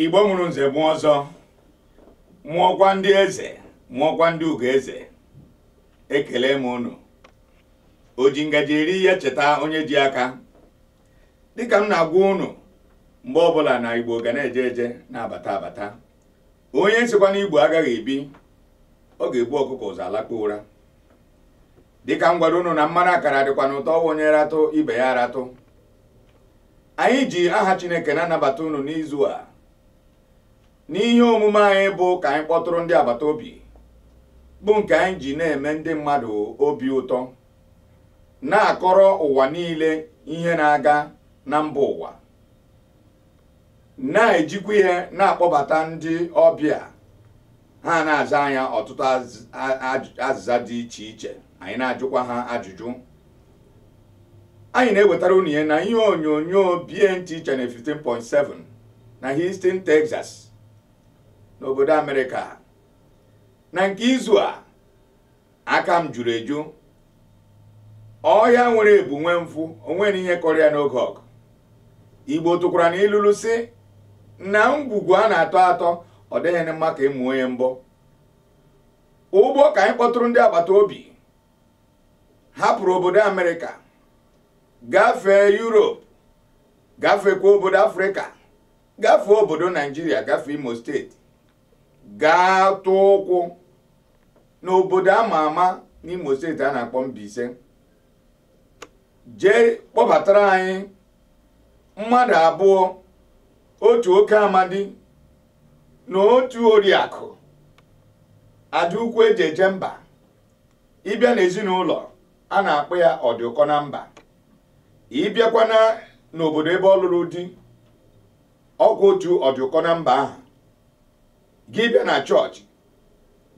Igbo mụrụ nze mụọ ọzọ, mụọkwa ndị eze, mụọkwa ndị ugo eze. Ekele m unu. O ji ngaji eri ya cheta onye ji aka. Dịka m na-agwa unu mgbe ọbụla na Igbo ga na-eje eje na-abata abata. Onye sịkwa na Igbo agaghị ebi, ọ ga-egbu ọkụkọ ụzọ alakpa ụra. Dịka m gwara unu na mmanụ akara dịkwa n'ụtọ, onye ratụ ibe ya ratụ. Anyị ji aha Chineke na-anabata unu n'izu a. N'ihe omume anyị bụ ka anyị kpọtụrụ ndị agbata obi, bụ nke anyị ji na-eme ndị mmadụ obi ụtọ, na-akọrọ ụwa niile ihe na-aga na mba ụwa, na-ejikwa ihe na-akpọbata ndị ọbịa ha na-aza anya ọtụtụ azịza dị iche iche. Anyị na-ajụkwa ha ajụjụ. Anyị na-ewetara unu ihe na ihe onyonyo BNT Channel 15.7 na Houston, Texas, n'obodo Amerịka. Na nke izu a, aka m juru eju. Ọhịa nwere ebu nwe mfụ, o nwere ihe kọrọ ya n'oge ọgụ. Igbo tụkwara na ilulu sị na ngwugwu a na-atọ atọ, ọ dịghị mma ka ịmụ onye mbọ. Ụgbọ ka anyị kpọtụrụ ndị agbata obi hapụrụ obodo Amerịka, gafee Europe, gafekwa obodo Afrịka, gafee obodo Naijiria, gafee Imo steeti, gaa tụọ ụkwụ n'obodo ama ama n'Imo steeti a na-akpọ Mbaise, jee kpọbatara anyị mmadụ abụọ, otu oke amadi na otu oriakụ Adaukwu eji eje mba. Ịbịa n'ezinụlọ a na-akpọ ya ọdịụkọ na mba. Ịbịakwana n'obodo ebe ọ lụrụ di, ọkwa otu ọdịụkọ na mba ahụ. Gị bịa na chọọchị,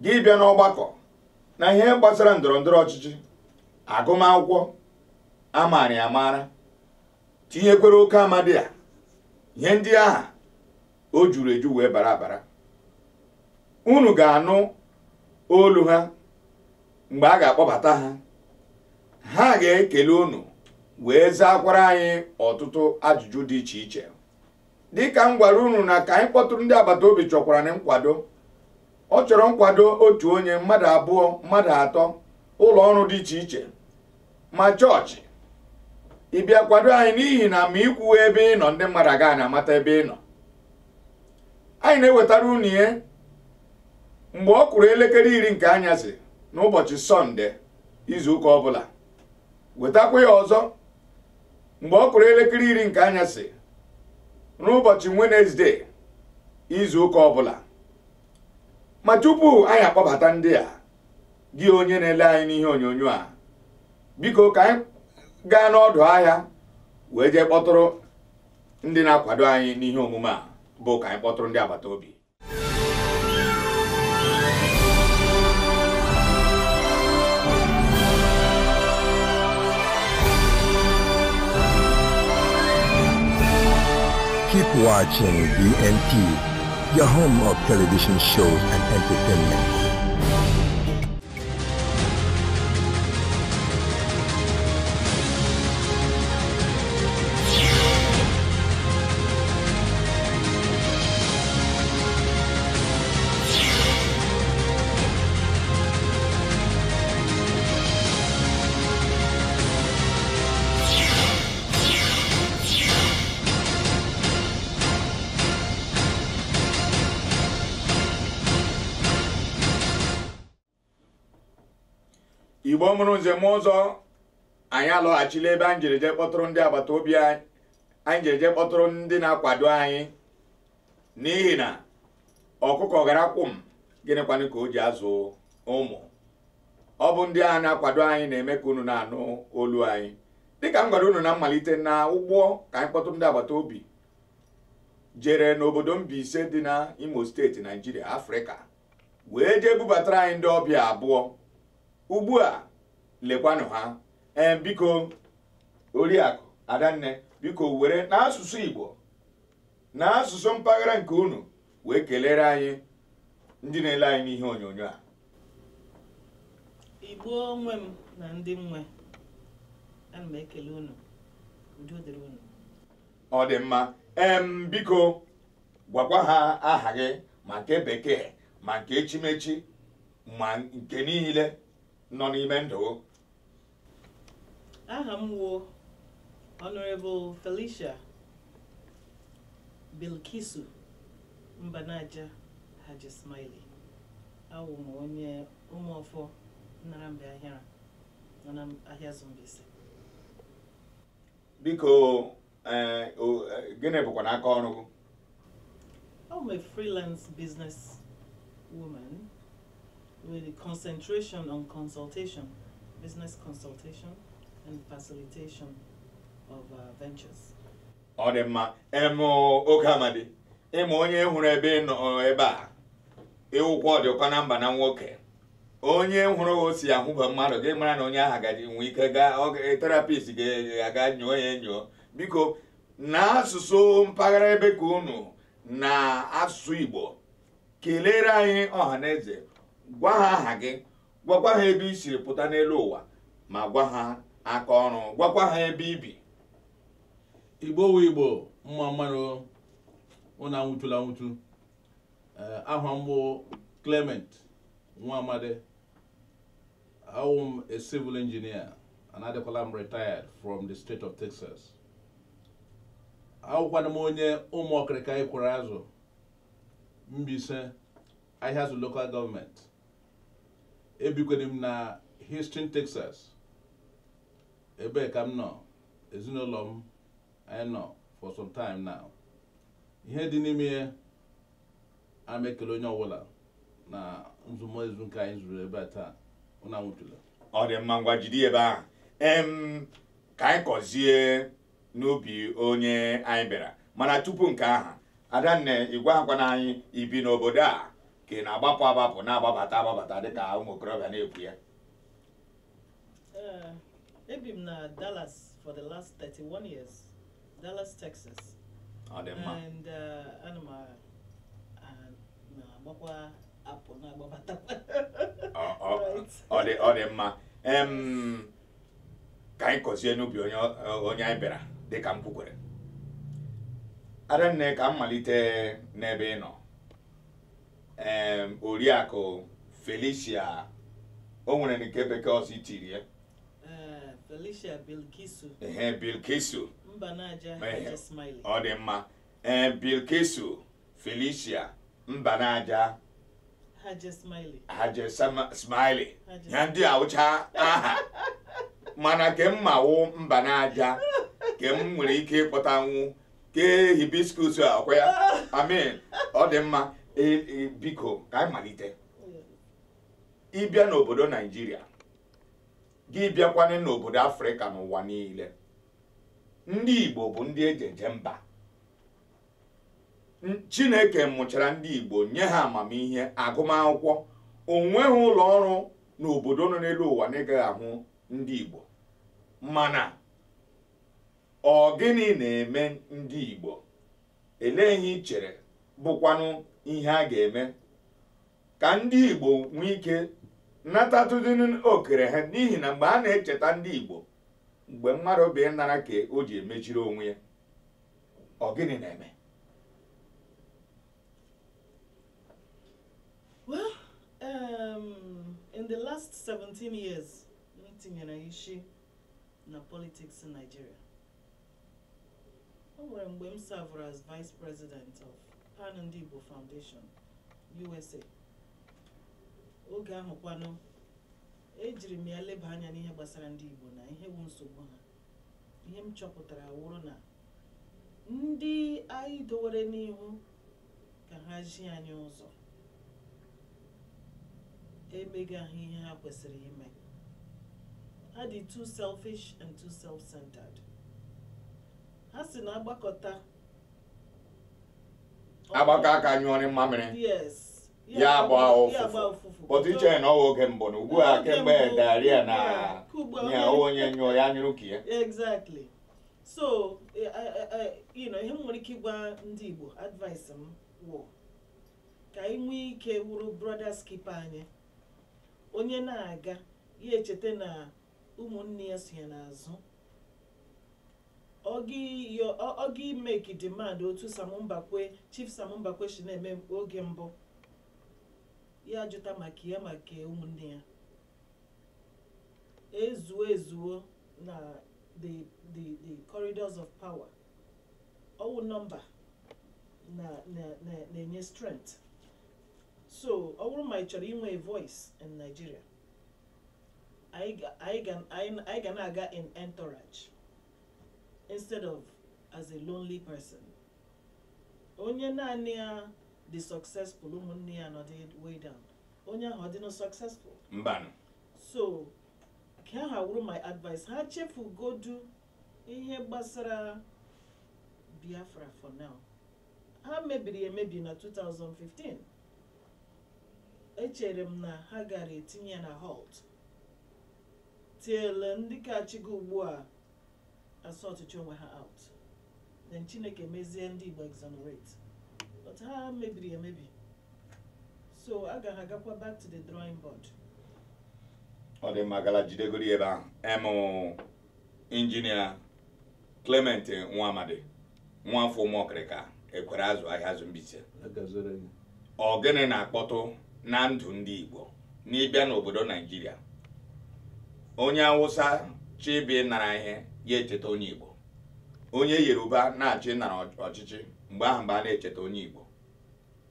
gị bịa n'ọgbakọ, na ihe gbasara ndọrọ ndọrọ ọchịchị, agụmakwụkwọ, amaara amara, tinyekwere oke amadi a, ihe ndị ahụ o juru eju wee bara abara. Unu ga-anụ olu ha mgbe a ga-akpọbata ha. Ha ga-ekele unu wee zaakwara anyị ọtụtụ ajụjụ dị iche iche. Dịka m gwara unu na ka anyị kpọtụrụ ndị agbata obi chọkwara na nkwado. Ọ chọrọ nkwado otu onye, mmadụ abụọ, mmadụ atọ, ụlọ ọrụ dị iche iche, ma chọọchị. Ị bịa kwado anyị, n'ihi na ma ikwuwe ebe ị nọ, ndị mmadụ agaghị na-amata ebe ị nọ. Anyị na-ewetara unu ihe mgbe ọ kụrụ elekere 10 nke anyasị n'ụbọchị Sọnde izuụka ọbụla. Wetakwa ya ọzọ mgbe ọ kụrụ elekere 10 nke anyasị n'ụbọchị Wenesde izu ụka ọbụla. Ma tupu anyị akpọbata ndị a, gị onye na-ele anyị n'ihe onyonyo a, biko ka anyị gaa n'ọdụ ahịa wee jee kpọtụrụ ndị na-akwado anyị n'ihe omume a, bụ ka anyị kpọtụrụ ndị agbata obi. Keep watching BNT, your home of television shows and entertainment. Igbo mụrụ nze mụọ ọzọ, anyị alọghachila ebe anyị jere jee kpọtụrụ ndị agbata obi anyị, anyị jere jee kpọtụrụ ndị na-akwado anyị, n'ihi na ọkụkọ gara kwụm, gịnịkwanụ ka o ji azụ ụmụ. Ọ bụ ndị a na-akwado anyị na-eme ka unu na-anụ olu anyị. Dịka m gwara unu na mmalite na ụgbọ ka anyị kpọtụrụ ndị agbata obi jere n'obodo Mbaise dị na Imo steeti, Naijiria, Afrịka, Wee jee bubatara anyị ndị ọbịa abụọ. Ugbu a lekwanụ ha. Biko Oriakụ Adanne, biko were n'asụsụ Igbo na asụsụ mpaghara nke unu wee kelere anyị ndị na-ele anyị n'ihe onyonyo a. Igbo onwe m na ndị nwe, ana m ekele unu, udo dịrị unu. Ọ dị mma. Biko gwakwa ha aha gị, ma nke bekee ma nke echimechi ma nke niile nọ n'ime ndụ. Aha m wo Honorable Felicia Bilkisu Mbanaja Haji Smiley. Awụ m onye Ụmụọfọ Nnarambe Ahịara nọ na ahịa Zumbise. Biko gịnị bụkwa n'aka ọrụ gị? I'm a freelance business woman with a concentration on consultation, business consultation and facilitation of ventures. Ọ dị mma. Oke amadi, ịma onye hụrụ ebe nọ ebe a, ịwụkwa ọ dịkwa na mba na nwoke. Onye hụrụ o si ahụba mmadụ gị mara na onye ahụ gaji nwee ike gaa therapist ga-aga nyoo ya enyo. Biko n'asụsụ mpaghara ebe ka unu na asụsụ Igbo kelere anyị ọha na eze, gwa ha aha gị, gwakwa ha ebe i siri pụta n'elu ụwa, ma gwa ha aka ọrụ, gwakwa ha ebe ibi. Igbo wu Igbo, mma mmanụ, ụnụ anwụchula anwụchu. Aha m bụ Clement Nwamadi. I'm a civil engineer and I'm retired from the state of Texas. Awụkwana m onye Ụmụọkịrịka Ikwere Azụ, Mbaise, Ahịazụ local government. Ebikwere m na Houston, Texas. Ebee ka m nọ, ezinụlọ m anyị nọ for some time now. Ihe dị n'ime ya, ana m ekele onye ọbụla na nzumezu nke anyị zuru ebe a taa. Unu anwụchula. Ọ dị mma, ngwa jide ebe ahụ. Ka anyị kọzie n'obi onye anyị bịara. Mana tupu nke ahụ, Adanne, ịgwa akwana anyị ibi n'obodo a ka ị na-agbapụ agbapụ na-agbabata agbabata dịka ụmụ okorobịa na-ekwu ya? Ebi m na Dallas for the last 31 years, Dallas, Texas. Ọ dị mma. And ana m na-agbakwa apụ na-agbabata. Ọ dị mma. Ka anyị kọzie n'ubi onye anyị bịara dịka m kwukwere. Adanne, ka m malite n'ebe ị nọ. Oriakụ Felicia, o nwere nke bekee ọzọ itiri ya? Felicia Bilkisu. Bilkisu Mbanaja Haji Smiley. Ọ dị mma. Bilkisu Felicia Mbanaja Haji Smiley. Haji Smiley. Ya ndị awụcha aha. Mana ke m ma wụ Mbanaja ke m nwere ike ịkpọtanwu ke hibiscus akwa ya. Amen. Ọ dị mma. Biko ka anyị malite. Ịbịa n'obodo Naijiria, gị bịakwana n'obodo Afrịka n'ụwa niile, ndị Igbo bụ ndị eji eje mba. Chineke mụchara ndị Igbo nye ha amamihe, agụmakwụkwọ. O nweghị ụlọ ọrụ n'obodo nọ n'elu ụwa na-agaghị ahụ ndị Igbo. Mana ọ gịnị na-eme ndị Igbo? Elee ihe ị chere bụkwanụ ihe a ga-eme ka ndị Igbo nwee ike natatụdị okere ha? N'ihi na mgbe a na-echeta ndị Igbo, mgbe mmadụ bụ nara ka o ji emechiri onwe ya, ọ gịnị na-eme? Well, in the last 17 years, m tinyere isi na politics in Nigeria. O nwere mgbe m served as vice president of Pan Ndigbo Foundation, USA. Oge ahụ kwanụ, ejiri m ya leba anya n'ihe gbasara ndị Igbo na ihe bụ nsogbu ha. Ihe m chọpụtara wụrụ na ndị anyị dowere n'ihu ka ha ji anyị ụzọ emegaghị ihe ha kwesịrị ime. Ha dị too selfish and too self-centered. Ha si na agbakọta agbakọ aka nyụọ mmamịrị. Yes, Ya gbaa ya ụfụfụ. Gbaa ụfụfụ. Pọtụ iche na ọwa oge mbụ na ugbu a Oge kemgbe mbụ, daria na ka ugbu a ya onye nyụọ ya nyụrụ ka ya. Exactly. So ihe m nwere ike ịgwa ndị Igbo, advice m wụ ka anyị nwee ike wuru brothers keeper anyị. Onye na-aga ya echeta na ụmụnne ya so ya n'azụ. Ọ gị make demand otu Sam Mbakwe, Chief Sam Mbakwe si na-eme oge mbụ, ya jụta maka ya, maka ụmụnne ya ezuo ezuo na the corridors of power. Ọwụ nọmba na na na na-enye strength. So ọ bụrụ ma ị chọrọ inwe a voice in Nigeria, anyị ga na-aga in entourage instead of as a lonely person. Onye naanị ya dị successful, ụmụnne ya nọ dị way down, onye ahụ ọ dị no successful? Mbanụ. So ka ha wuru my advice, ha chefugodu ihe gbasara Biafra for now. Ha mebiri emebi na 2015. Echere m na ha gara etinye ya na halt till ndị ka achịgo ugbu a asọ ọchịchị onwe ha out, then Chineke mezie ndị Igbo exonerate. But ha mebiri emebi, so a ga ha agakwa back to the drawing board. Ọ dị mma, gala jidegoro ebe ahụ. Emụ Injinia Clement Nwamadi, nwafọ Ụmụọkịrịka, ekwere azụ ahịa azụ Mbaise. Agazere gị. Ọ gịnị na-akpọtụ na ndụ ndị Igbo n'ịbịa n'obodo Naijiria? Onye Awụsa chibi nara ihe, ya echeta onye Igbo. Onye Yoruba na-achị nara ọchịchị mgbe ahụ, mgbe a na-echeta onye Igbo,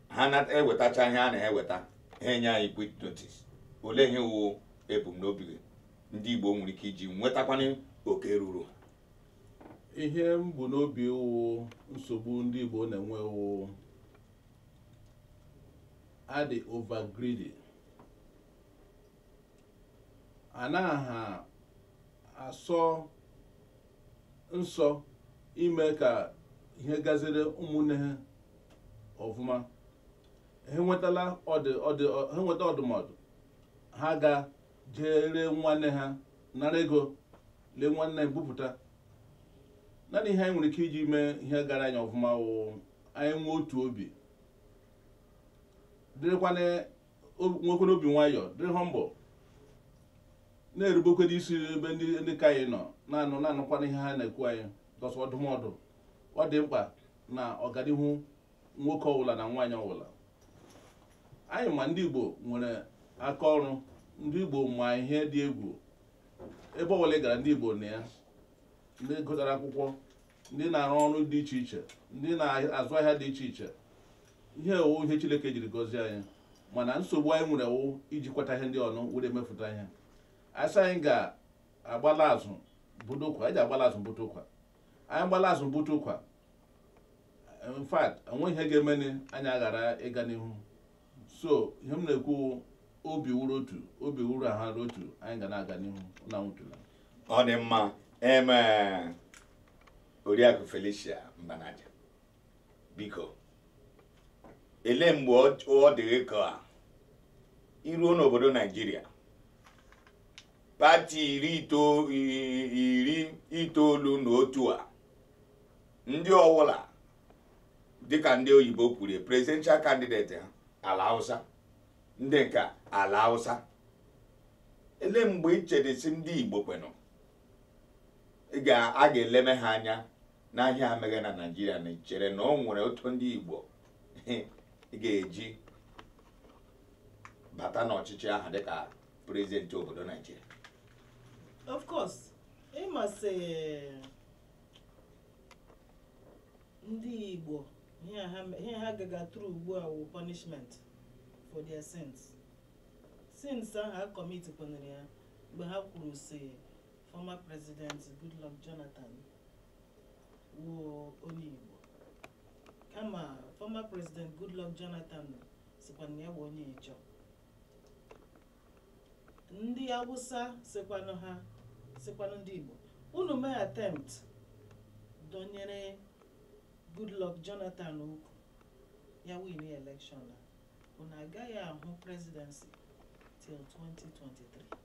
ha na-ewetacha ihe a na-eweta, ha enye anyị quit notice. Olee ihe wu ebumnobi gị ndị Igbo nwere ike iji nwetakwana oke ruru ha? Ihe m bụ n'obi wụ, nsogbu ndị Igbo na-enwe wụ adị over greedy. Anaghị asọ nsọ ime ka ihe gaziri ụmụnne ha ọfụma. Ha enwetala ọdụ ọdụ, ha nweta ọdụmọdụ, ha ga jee ree nwanne ha, nara ego, lee nwanne ha bupụta. Naanị ihe anyị nwere ike iji mee ihe gara anyị ọfụma wụ anyị nwee otu obi, dịrịkwana, nwekwana obi nwayọọ, dịrị humble, na-erubekwere isi ebe ndị ka anyị nọ, na-anụ na-anụkwana ihe ha na-ekwu anyị dọsọ ọdụmọdụ. Ọ dị mkpa na ọganihu nwoke ọbụla na nwaanyị ọbụla. Anyị ma ndị Igbo nwere aka ọrụ, ndị Igbo ma ihe dị egwu. Ebe ọbụla ị gara, ndị Igbo na ya, ndị gụtara akwụkwọ, ndị na-arụ ọrụ dị iche iche, ndị na-azụ ahịa dị iche iche. Ihe owu ihe Chineke jiri gọzie anyị, mana nsogbu anyị nwere wụ ijikwata ihe ndị ọnụ were mefụta ihe. Asị anyị ga-agbala azụ budo ụkwa, anyị ji agbala azụ bute ụkwa, anyị gbala azụ bute ụkwa. In fact, enweghị ihe ga-emeni anyị aghara ịga n'ihu. So ihe m na-ekwu, obi wuru otu, obi wuru ahara otu, anyị ga na-aga n'ihu na nwutula. Ọ dị mma. Eme Oriakụ Felicia Mbanaja, biko, elee mgbe ọ dị gị ka iruo n'obodo Naijiria, pati 91 a, ndị ọwụla dịka ndị oyibo kwuru presidential candidate ha ala Hausa, ndị nke ala Hausa, elee mgbe ị chedesi ndị Igbo kwenụ a ga-eleme ha anya n'ahịa ameghe na Naijiria, na chere na o nwere otu ndị Igbo ga-eji bata n'ọchịchị ahụ dịka prezidenti obodo Naijiria? Of course, ịmasị ndị Igbo, ihe ha gaga through ugbu a wụ punishment for their sins. Sins ahụ ha commit kwenere ya mgbe ha kwuru si former President Goodluck Jonathan wụ onye Igbo, kama former President Goodluck Jonathan sikwa na ya wụ onye Ijaw. Ndị Awụsa sikwanụ, ha sikwanụ ndị Igbo, unu mee attempt dọnyere Goodluck Jonathan ukwu, ya win election a. bụ na agaghị ahụ presidency till 2023.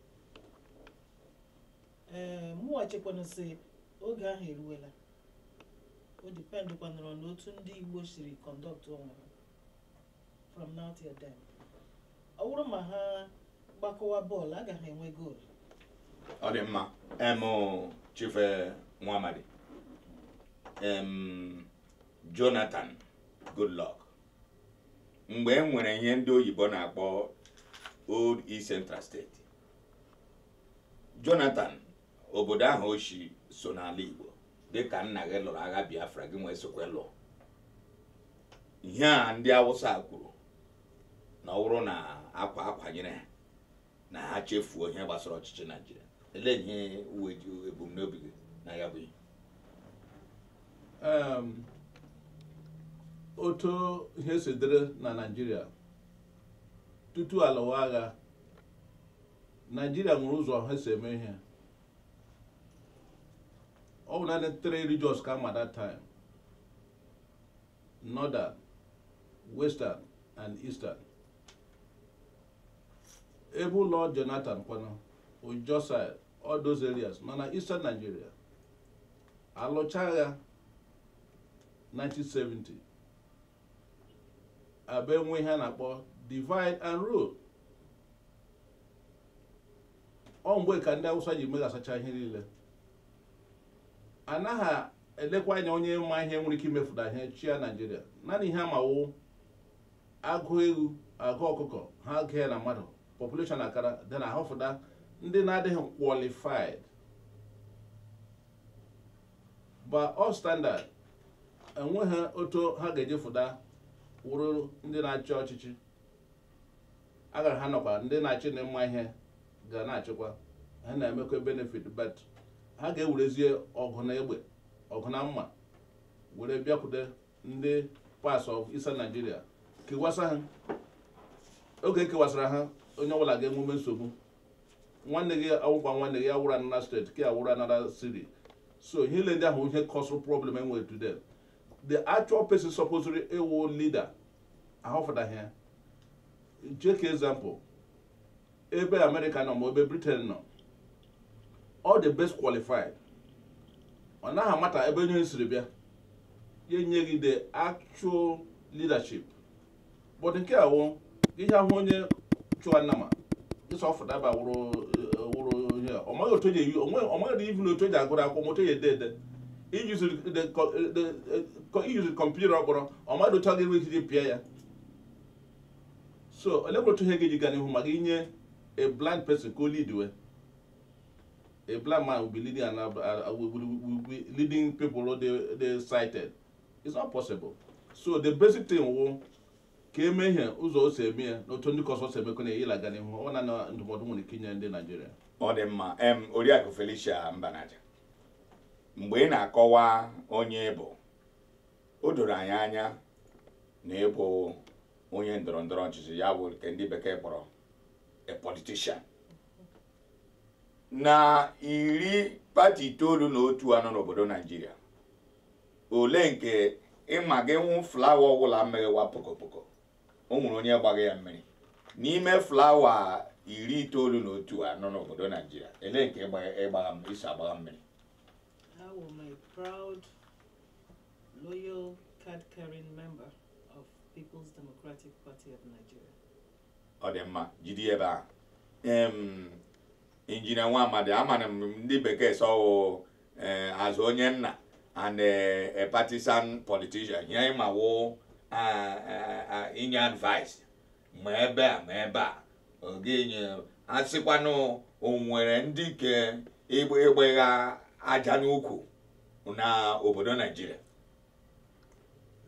Ee, mụnwa chekwanụ sị oge ahụ eruwela. O dependkwanụrụ n'otu ndị Igbo siri conduct onwe ha from now till then. Ọ bụrụ ma ha gbakọwa bọọlụ, agaghị enwe goolu. Ọ dị mma. Chief Nwamadi, Jonathan Goodluck, mgbe e nwere ihe ndị oyibo na-akpọ Old East Central State, Jonathan, obodo ahụ oshi so n'ala Igbo, dịka nna gị lụrụ agha Biafra, gị nwee sokwe lụọ ihe a ndị Awụsa kwuru na ọ bụrụ na akwa akwanyere ha na ha chefuo ihe gbasara ọchịchị Naijiria. Elee ihe uwe ebumnobi gị na ya bụ ihe? Otu ihe si dịrị na Naịjirịa tutu alụwa agha, Naịjirịa nwere ụzọ ha si eme ihe. Ọ bụ naanị three regions ka ama that time: Northern, Western and Eastern. Ebe ụlọ Jonathan kwanụ, Ojo side, all those areas nọ na Eastern Nigeria. Alụcha agha 1970, abịa enwe ihe a na-akpọ divide and rule. Ọ mgbe ka ndị Awụsa ji megasacha ihe niile. Anaghị elekwa anya onye ma ihe nwere ike imefuda ihe chia Naijiria. Naanị ihe amawo agụ ewu, agụ ọkụkọ, ha gụọ ya na mmadụ population akara dị na ahụfụda ndị na-adịghị qualified by all standard. Enweghị otu ha ga-eji fụda wụrụ ndị na-achị ọchịchị. Agara ha nọkwa ndị na-achị na mma ihe ga na-achịkwa ha, na-emekwa benefit, but ha ga-ewerezie ọgụ na egbe, ọgụ na mma were bịakwute ndị parts of Eastern Nigeria, kewasa ha. Oge ekewasara ha, onye ọbụla ga-enweme nsogbu. Nwanne gị awụkwa nwanne gị awụrụ another state, ke awụrụ another city. So ihe ile ndị ahụ, ihe cause problem enwere today, the actual person supposedly ewu leader ahọfụtaghị ya. Take example, ebe America nọ ma ebe Britain nọ, all the best qualified. Ọ naghị amata ebe onye siri bịa, ya enye gị the actual leadership. But nke a wụ ihe ahụ onye chụwa nnama ịsọ ọfụdaba wụrụ wụrụ ihe a. Ọ maghị otu o ji eyi ọ maghị even otu o ji agụrụ akwụkwọ, ma otu o ji ede ede. Iyuziri kọmputa ọkpọrọ, ọ maghị otu a ga-enwe ike iji pịa ya. So olekwere otu ihe ga-eji gaa n'ihu maka inye a blind person ka o lead we? A blind man will be leading and will be leading people who they sighted. It's not possible. So the basic thing wụ ka eme ihe ụzọ o si eme ya na otu ndị kọsọ si emekọ na ịla aga n'ihu. Ọ na na ndụmọdụ nwere ike inye ndị Naijiria. Ọ dị mma. Oriakụ Felicia Mbanaja, mgbe ị na-akọwa onye ị bụ, o doro anyị anya na ị bụ onye ndọrọ ndọrọ ọchịchị, ya bụ nke ndị bekee kpọrọ a politician. Na iri pati 91 anọ n'obodo Naijiria, ole nke ịma gị hụ flower ọbụla meghewa pokopoko, o nwere onye gbaghị ya mmiri n'ime flower 91 anọ n'obodo Naijiria? Ele nke ịgbagha iso agbagha mmiri? I am a proud, loyal, card-carrying member of People's Democratic Party of Nigeria. Ọ dị mma, jide ebe a. Injinia Nwamadi, amana m ndị bekee sọwụ azụ onye nna and a partisan politician. Ihe ịma wụ inye advice ma ebe a ma ebe a oge nye asịkwanụ o nwere ndị ke ịgbegha aja n'ukwu na obodo Naijiria.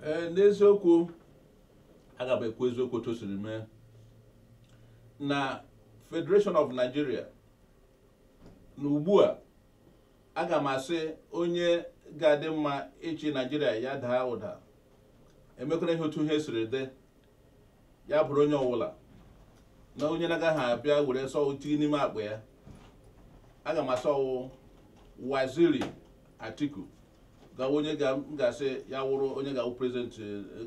Ee, n'eziokwu, aga m ekwu eziokwu otu o siri mee. Na Federation of Nigeria na ugbu a, aga m asị onye ga-adị mma ịchị Nigeria ya daa ụda emekwana ihe otu ihe siri dị ya bụrụ onye ọbụla na onye na-agaghị abịa were sọ tinye n'ime akpa ya. Aga m asị ọwụ Waziri Atiku gawa onye m ga-asị ya wụrụ onye ga-awụ president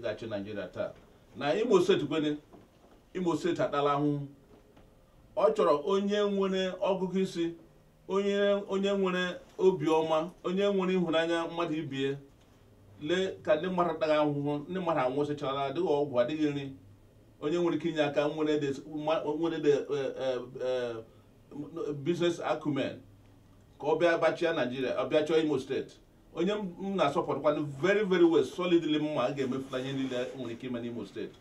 ga-achị Naijiria taa. Na Imo Steeti kwene Imo Steeti atala ahụhụ. Ọ chọrọ onye nwere ọgụgụ isi, onye nwere obiọma, onye nwere ịhụnanya mmadụ ibie. Lee ka ndị mmadụ taghị ahụhụ, ndị mmadụ anwụsịchala, adịghị ọgwụ, adịghị nri. Onye nwere ike inye aka, nwere the business acumen ka ọ bịa bachia Naijiria, ọ bịa chọọ Imo Steeti. Onye m na-asọpọtụkwanụ very very well, solidly, mma a ga-emefula ihe niile nwere ike ime n'Imo Steeti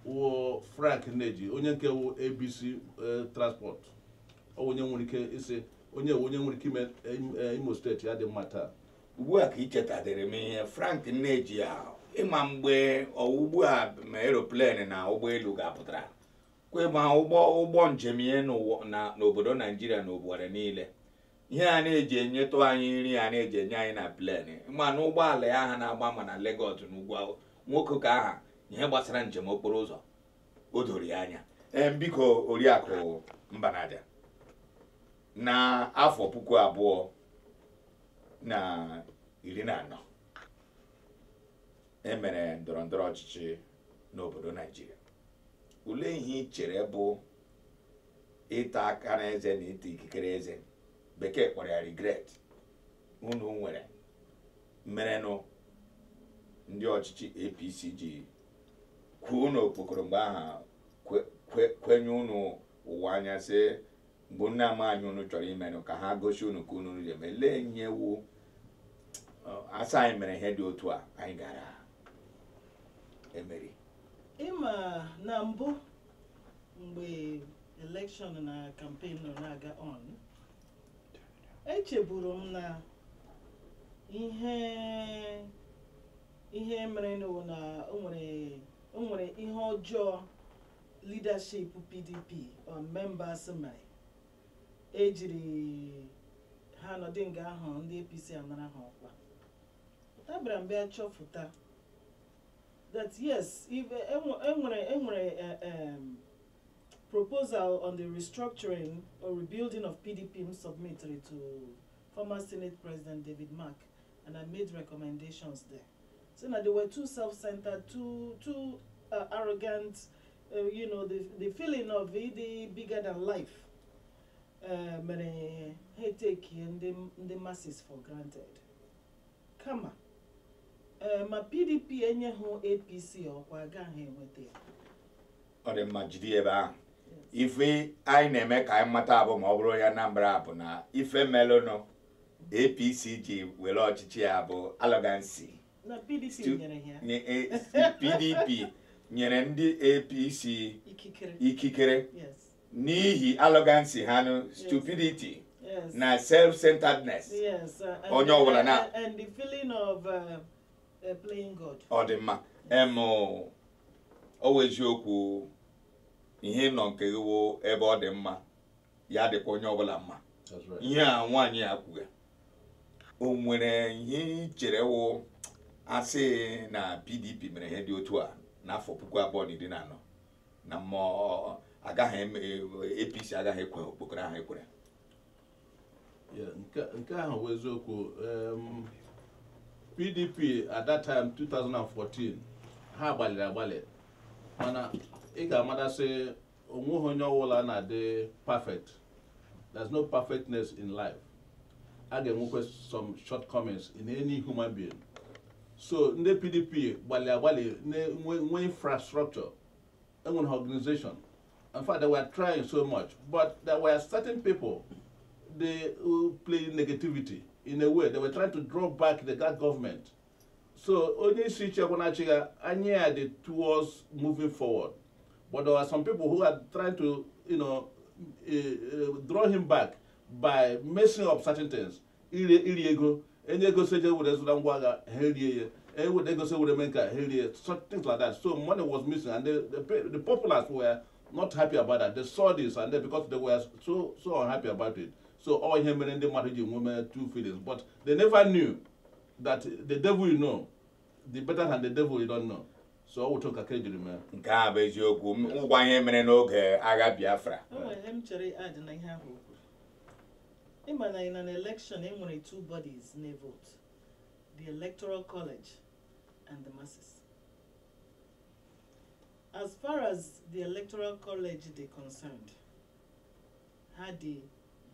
wụ Frank Nneji, onye nke wụ ABC Transport. Ọ onye nwere ike isi onye nwere ike ime Imo Steeti ya dị mma taa. Ugbu a ka ị chetadịrị m ihe Frank Nneji a. Ịma mgbe ugbu a ma aeroplane na ụgbọelu ga-apụtara kwe ma ụgbọ njem ihe n'obodo Naijiria na obodo niile, ihe a na-eji enyetụ anyị nri, a na-eji enye anyị na plane, ma na ụgbọala ya ha na-agba ma na Lagos na ugwu. Nwoke ka aha ihe gbasara njem okporo ụzọ o doro ya anya. Ee, biko, Oriakụ Mbanaja, na afọ 2014 emere ndọrọ ndọrọ ọchịchị n'obodo Naijiria, olee ihe ị chere bụ ịta aka n'eze na ịta ikikere eze, Bekee kpọrọ ya regret, unu nwere merenụ ndị ọchịchị APC ji kwuo n'okpokoro mgbe aha kwenye unu ụwa anya, sị mgbe nna ama anyị unu chọrọ imenụ ka ha gosi unu ka unu eme? Lee ihe wu asa anyị mere ihe dị otu a, anyị gara emeri. Ịma na mbụ, mgbe election na campaign nọ na-aga on, echeburu m na ihe mere n'ụwa na o nwere ihe ọjọọ leadership PDP or members mere ejiri ha nọdụ nga ahụ, ndị APC anara ha ọkwa. Abịara m bịa chọpụta that yes, if enwere proposal on the restructuring or rebuilding of PDP m submitted to former Senate President David Mark, and I made recommendations there. So now they were too self-centered, too arrogant, the feeling of it bigger than life. Mere ha take ndị masses for granted. Kama ma PDP enyeghị APC ọkwa, agaghị enweta ya. Ọ dị mma, jide ebe ahụ. Ife anyị na-eme ka anyị mata bụ, ma ọ bụrụ ya Anambra, bụ na ife melụnụ APC ji were ọchịchị ya bụ arrogancy. Na PDP nyere ya PDP nyere ndị APC ikikere. Ikikere. Yes. N'ihi arrogancy ha nụ, stupidity na self-centeredness. Yes. Onye ọbụla na- And the feeling of playing God. Ọ dị mma. Em ọ wụ eziokwu, ihe nọ nke gị wụ ebe ọ dị mma, ya dịkwa onye ọbụla mma. That's right. Ihe a nwaanyị a kwuga, o nwere ihe i chere wụ asị na PDP mere ihe dị otu a n'afọ 2014 na mmụọ agaghị APC agaghị ekwe okpokoro ahụ ekwere? Yeah, nke ahụ bụ eziokwu. PDP at that time, 2014, ha gbalịrị agbalị, mana ị ga-amadasị onweghị onye ọbụla na-adị perfect. There's no perfectness in life. A ga-enwekwa some shortcomings in any human being. So ndị PDP gbalị agbalị nwee infrastructure, enwere organization. In fact, they were trying so much, but there were certain people, they who play negativity in a way. They were trying to draw back that government. So onye isi chekwa ya anya ya dị towards moving forward, but there were some people who are trying to draw him back by messing up certain things. Iri ego enye ego seje were zụta ngwa agha, ha erie ya. Ewere ego se were mee nke a, ha erie, such things like that. So money was missing, and the populace were not happy about that. They saw this, and then because they were so so unhappy about it, so all ihe mere ndị mmadụ ji nweme two feelings. But they never knew that the devil you know, the better than the devil you don't know. So ọ wụtụ ka ejiri mee. Nke a bụ eziokwu, ngwa ihe mere n'oge agha Biafra. O nwere ihe m chere add na ihe ahụ o kwuru. Ịma na in an election, e nwere two bodies na-vote: the Electoral College and the masses. As far as the Electoral College dị concerned, ha dị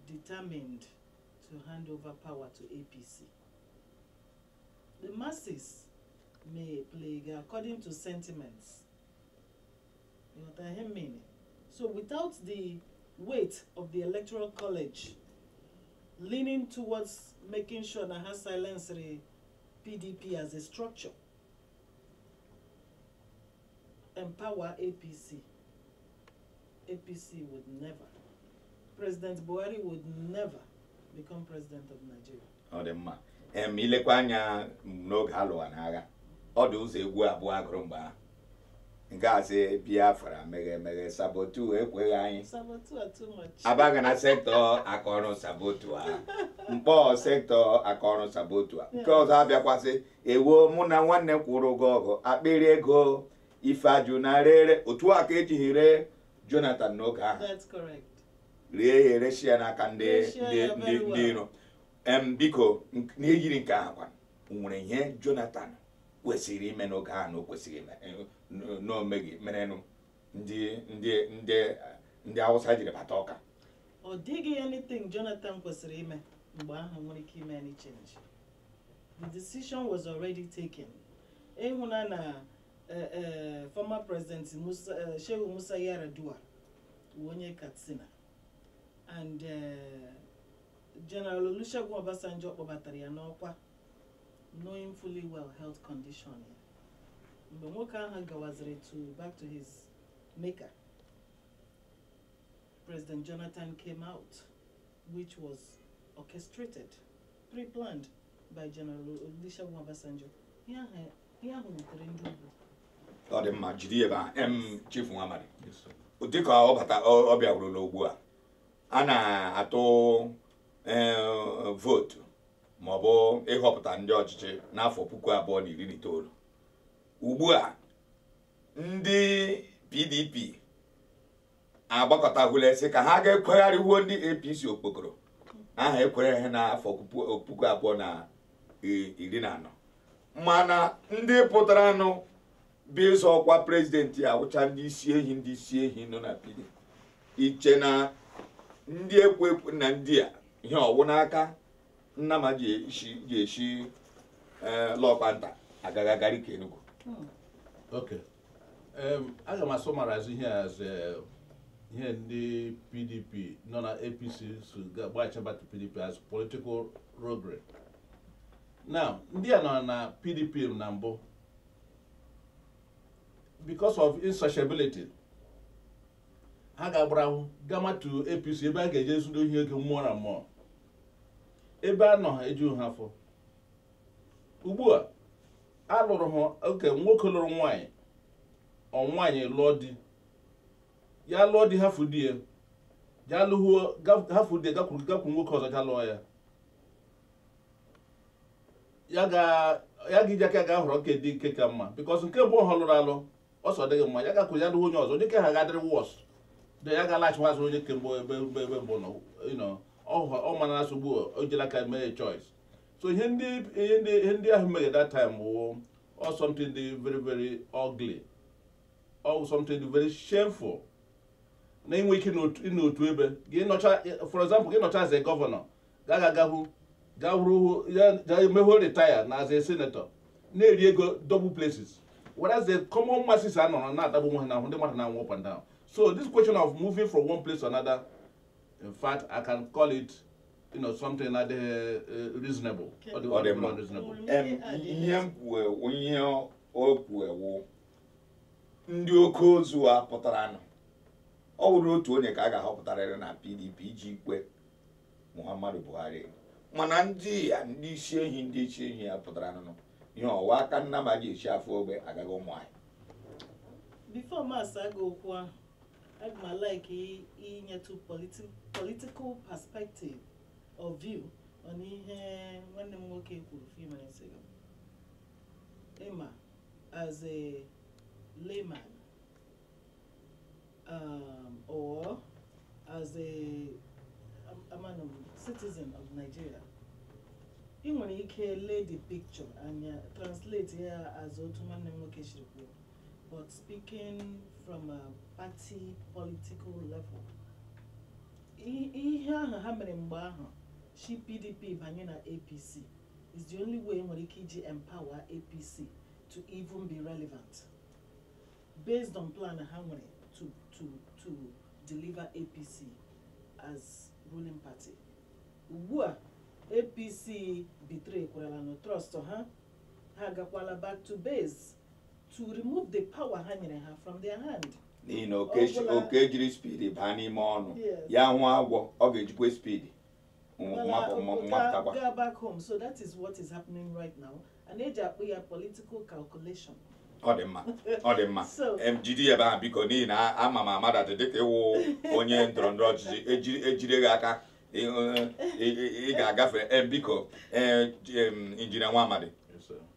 determined to hand over power to APC. The masses may play according to sentiments. You know what I mean? So without the weight of the Electoral College leaning towards making sure na ha silence the PDP as a structure, empower APC, APC would never, President Buhari would never become president of Nigeria. Ọ dị mma. Ilekwa anya n'oge alụwa n'agha, ọ dị ụzọ egwu abụọ agụrụ mgbe ahụ. Nke a sị Biafra meghe meghe, saboteur ekweghị anyị. Saboteur are too much. Abaghị na sector akaọrụ saboteur a, mkpọ sector akaọrụ saboteur a. Nke ọzọ abịakwasị ewo mụ na nwanne m kwụrụ ụgwọ ọgụ akpịrị ego ifeajụ na rere otu a ka ejighị ree Jonathan n'oge ahụ. That's correct. Rie ya, eresi ya n'aka ndị Reshia ya ndị very well. ndị iro. Biko, n'eyiri nke ahụ kwa, nwere ihe Jonathan kwesịrị ime n'oge ahụ na o kwesịrị ime na o meghị merenụ ndị Awụsa jiri bata Ọka? Ọ dịghị anything Jonathan kwesịrị ime mgbe ahụ nwere ike ime any change. The decision was already taken. Ịhụna na former President Musa, Shehu Musa Yar'Adua wụ onye Katsina, and General Olusegun Obasanjo kpọbatara ya n'ọkwa knowing fully well health condition ya. Mgbe nwoke ahụ gawaziri to back to his maker, President Jonathan came out, which was orchestrated, pre-planned by General Olusegun Obasanjo. Ihe ahụ wutere ndị ugwu. Ọ dị mma, jiri ebe a. Chief Nwamadi, Yes, sir. dịka ọ bata ọ bịawurula ugbu a, a na-atụ vootu ma ọ bụ ịhọpụta ndị ọchịchị n'afọ 2019. Ugbu a ndị PDP agbakọtahụla sị ka ha ga-ekwegharịwuo ndị APC okpokoro aha ekwere ha n'afọ 2014, mana ndị pụtara nụ bụ ịzọ ọkwa president awụcha ndị isi ehi, ndị isi ehi nọ na PDP. Iche na ndị ekwe ekwe na ndị a ihe ọwụ n'aka nnama ji esi ji esi lọkpanta agaghị agari ka Enugu? Okay. Aga m asummarize ihe as ihe ndị PDP nọ na APC so gbachaba to PDP as political roguery. Now, ndị a nọ na PDP na mbụ, because of insatiability, ha ga-agbara gama to APC ebe a ga-eje zudo ihe ego mmụọ na mmụọ ebe a nọ ha ejughị ha afọ. Ugbu a alụrụ ha oke nwoke lụrụ nwaanyị, ọ nwaanyị lụọ di ya, lụọ di, hafu di ya, ya lụhuo hafu di ya, gakwuru nwoke ọzọ ga lụọ ya. Ya ga ya ga iji aka ga họrọ nke dị nke ka mma, because nke mbụ ha lụrụ alụ ọsọ dịghị mma. Ya gakwuru ya lụọ onye ọzọ, onye nke ha ga-adịrị worse de ya ga-alaghachi azụ onye nke mbụ ebe mbụ nọ. Ọ mara na ugbu o jela aka mee a choice. So ihe ndị ahụ mere that time wụ or something dị very very ugly or something dị very shameful na inwe ike ịnọ otu ebe gị nọcha. For example, gị nọcha as a governor, ga agahụ ga hụrụ ya ga mehuo retire na as a senator na-eri ego double places, whereas the common masses are nọ na-adagbu onwe ha n'ahụ, ndị mmadụ na-anwụ up and down. So this question of moving from one place to another, in fact, I can call it something that reasonable. Ọ dị Ọ dị mma. unreasonable. Ihe m kwuo, ihe o kwuewu, ndị oke ozu a pụtara nụ, ọ wụrụ otu onye ka a ga-ahọpụtarịrị na PDP iji kwe Muhammadu Buhari, mana ndị ya ndị isi ehi, ndị isi ehi ya pụtara nụ, ihe ọwa aka nna ma ji esi afọ ogbe agaghị ụmụ anyị. Before m asa gị okwu ahụ, aga m like inyetụ political perspective or view on ihe nwanne m nwoke kwuru few minutes ago. Ịma, as a layman or as a citizen of Nigeria, ị nwere ike lay the picture anya, translate ya as otu nwanne m nwoke siri kwuo. But speaking from a party political level, ihe ahụ ha mere mgbe ahụ shi PDP banye na APC is the only way nwere ike iji empower APC to even be relevant based on plan ha nwere to deliver APC as ruling party. Ugbu a APC betray kwarala no trust ha, ha agakwala back to base to remove the power ha nyere ha from their hand. N'ihi na oke oke jiri speed baa n'ime ọnụ Yes. ya hụ agwọ, ọ ga-ejikwa speed mapụtakwa. Go back home. So that is what is happening right now, and eji akpụ ya political calculation. Ọ dị mma, ọ dị mma. Jide ya ebe ahụ biko, n'ihi na ama m amadadị dịka ịwụ onye ndọrọ ndọrọ ọchịchị ejire gị aka ị ga-agafe. Biko, injinia Nwamadi,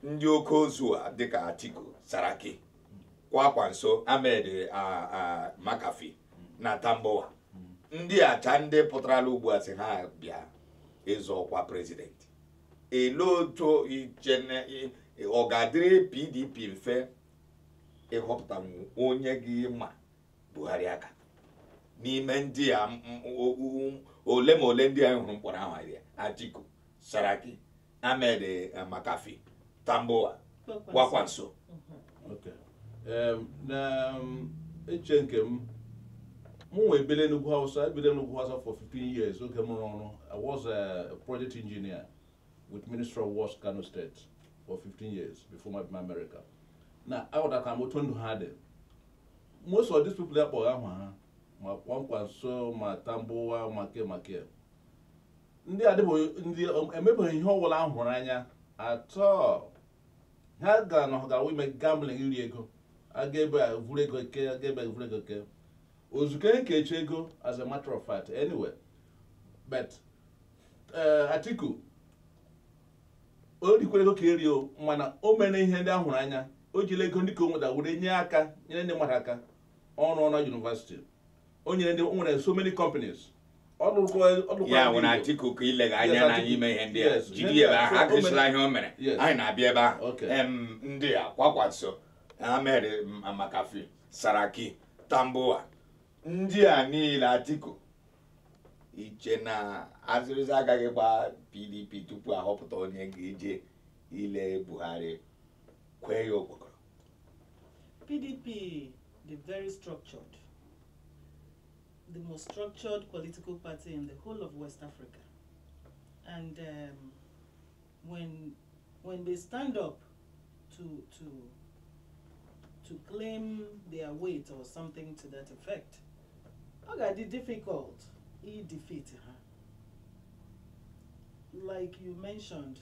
ndị oke ozu a dịka Atiku, Saraki, Kwakwanso, Ahmed Makafi na Tambowa, ndị acha ndị pụtarala ugbu a sị ha bịa ịzọ ọkwa prezidenti, elee otu iche ọ ga-adịrị PDP mfe ịhọpụta onye gị ma Buhari aka n'ime ndị a ole ma ole ndị a hụrụ mkpọrọ ahụ ahịa? Atiku, Saraki, Ahmed Makafi, Tambowa, Kwakwanso. Na eche nke m, mụ nwe ebele n'ugwu Hausa, ebele n'ugwu Hausa for 15 years. Oge m rụrụ ọrụ, I was a project engineer with Ministry of Works, Kano State, for 15 years before my America. Na aghọtara m otu ndụ ha dị. Most of these people akpọrọ ahụ ha, ma Kwakwanso, ma Tambowa, ma ke ma ke, ndị adịbụ ndị emebeghị ihe ọbụla ahụ hụrụ anya atọ. Ha gara na gara ime gambling, iri ego, aga ebe a vuru ego ke, aga ebe a vuru ego ke, ozuke nkechi ego, as a matter of fact. Anyway, but Atiku o rikwere ego ka eri o, mana o mere ihe ndị ahụrụ anya. O jiri ego ndị ka o nweta were nye aka, nyere ndị mmadụ aka ọrụ ọrụ university, o nyere ndị o nwere so many companies ọ ya nwere. Atiku ka ilega anya na ime ihe ndị a jide ebe ahụ agụsịla ihe o mere. Anyị na-abịa ebe ahụ. Ndị a Kwakwanso, Ahmed Makafi, Saraki, Tambowa, ndị a niile, Atiku, iche na azịrịza agaghị gba PDP tupu ahọpụta onye ga-eje ile Buhari kwee ya okpokoro? PDP dị very structured, the most structured political party in the whole of West Africa. And when they stand up to claim their weight or something to that effect, ọ ga-adị difficult i-defeat ha. Like you mentioned,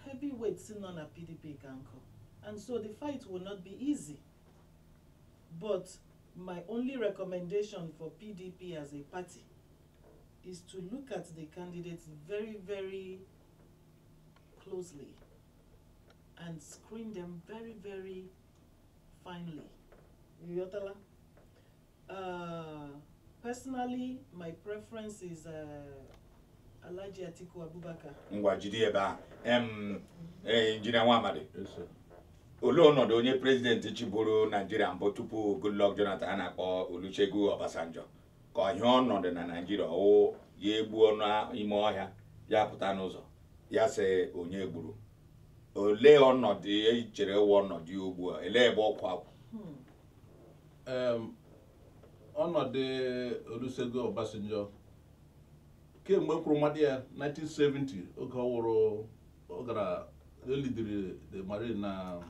heavyweights nọ na PDP ka nkụ, and so the fight will not be easy. But my only recommendation for PDP as a party is to look at the candidates very, very closely and screen them very, very finely. Yotala? Personally, my preference is Alhaji Atiku Abubakar. Ngwa, jide ebe a. Injinia Nwamadi. Yes, sir. Olee ọnọdụ onye prezidenti chịburu Naijiria mbụ tupu Goodluck Jonathan a na-akpọ Olusegun Obasanjo, ka ihe ọnọdụ na Naijiria ọwụ ya egbuo n'ime ọhịa, ya pụta n'ụzọ ya sị onye gburu? Olee ọnọdụ echere wụ ọnọdụ ya ugbu a? Elee ebe ọkwa akwụ? Ọnọdụ Olusegun Obasanjo kemgbe mkpụrụ mmadụ ya 1970, oge ọ wụrụ, ọ gara elidiri the marine na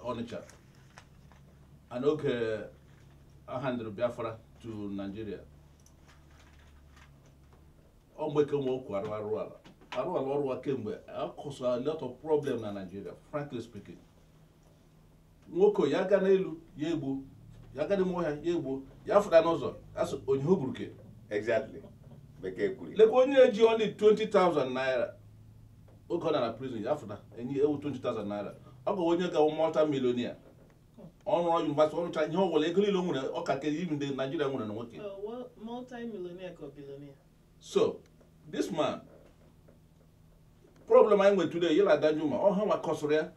Onitsha, and oge a handụrụ Biafra to Nigeria, ọ mgbe ka okwu arụ arụ ala arụ ala ọrụ kemgbe a cause a lot of problem na Nigeria. Frankly speaking, nwoke ya ga n'elu ya egbu, ya ga n'ime ọhịa ya egbu, ya fụta n'ụzọ ya sị onye ho gburu ke. Exactly, bekee kwuru. Lekwa onye ji only 20,000 naira oge ọ nọ na prison, ya fụta enyi ewu 20,000 naira, ọ bụ onye ga multi millionaire, ọrụ university, ọrụcha ihe ọ nwere, ego niile o nwere, ọ ka ke even ndị Nigeria nwere na nwoke. Well, multi-millionaire or billionaire. So this man, problem anyị nwere today, yela Danjuma, ọ ha nwa kọsụrụ ya.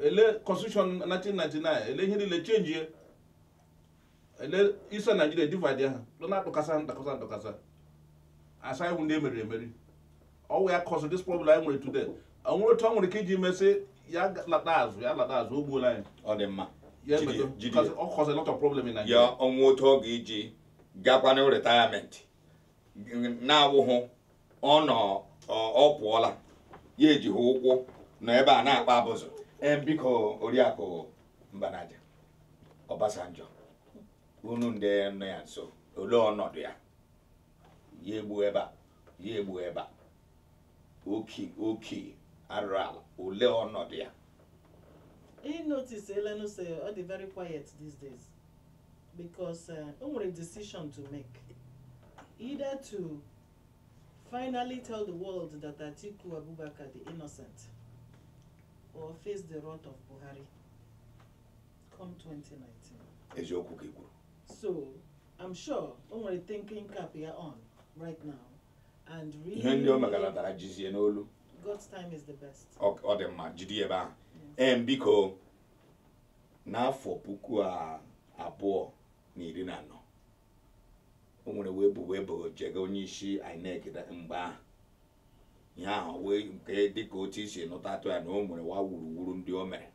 Ele constitution 1999, ele ihe niile change ele isa Nigeria divide ha lọ na-atụkasa ntụkasa ntụkasa asa iwu ndị emeriri emeri ọwụ ya cause this problem anyị nwere today. Onwere otu ọ nwere ike iji mesị ya lata azụ, ya lata azụ, o gbuola anyị. Ọ dị mma. Ya Jide emedo jide because ọ cause a lot of problem in Nigeria. Ya ọnwa otu ọ ga-eji gakwanụ retirement na-awụhụ ọ nọ, ọ pụọla, ya ejighị ụkwụ nọ ebe a na-akpa abụzụ. Ee, biko, Oriakụ Mbanaja, Obasanjo, unu ndị nọ ya nso, olee ọnọdụ ya? Ya egbu ebe a, ya egbu ebe a, oki oki arụrụ ala, olee ọnọdụ ya? He notice Elenu say ọ dị very quiet these days because o nwere decision to make, either to finally tell the world that Atiku Abubakar dị innocent or face the wrath of Buhari come 2019. Eziokwu ka i kwuru. So I'm sure o nwere thinking cap ya on right now and really Ihe ndị o megara dara jizie n'olu. God's time is the best. Ọ dị mma, jide ebe ahụ. Ee, biko, n'afọ 2014, o nwere wee bụ wee bụ jega onye isi INEC mgbe ahụ, ihe ahụ wee nke dịka otu isi nụta atụ ya na o nwere wa wuruwuru ndị o mere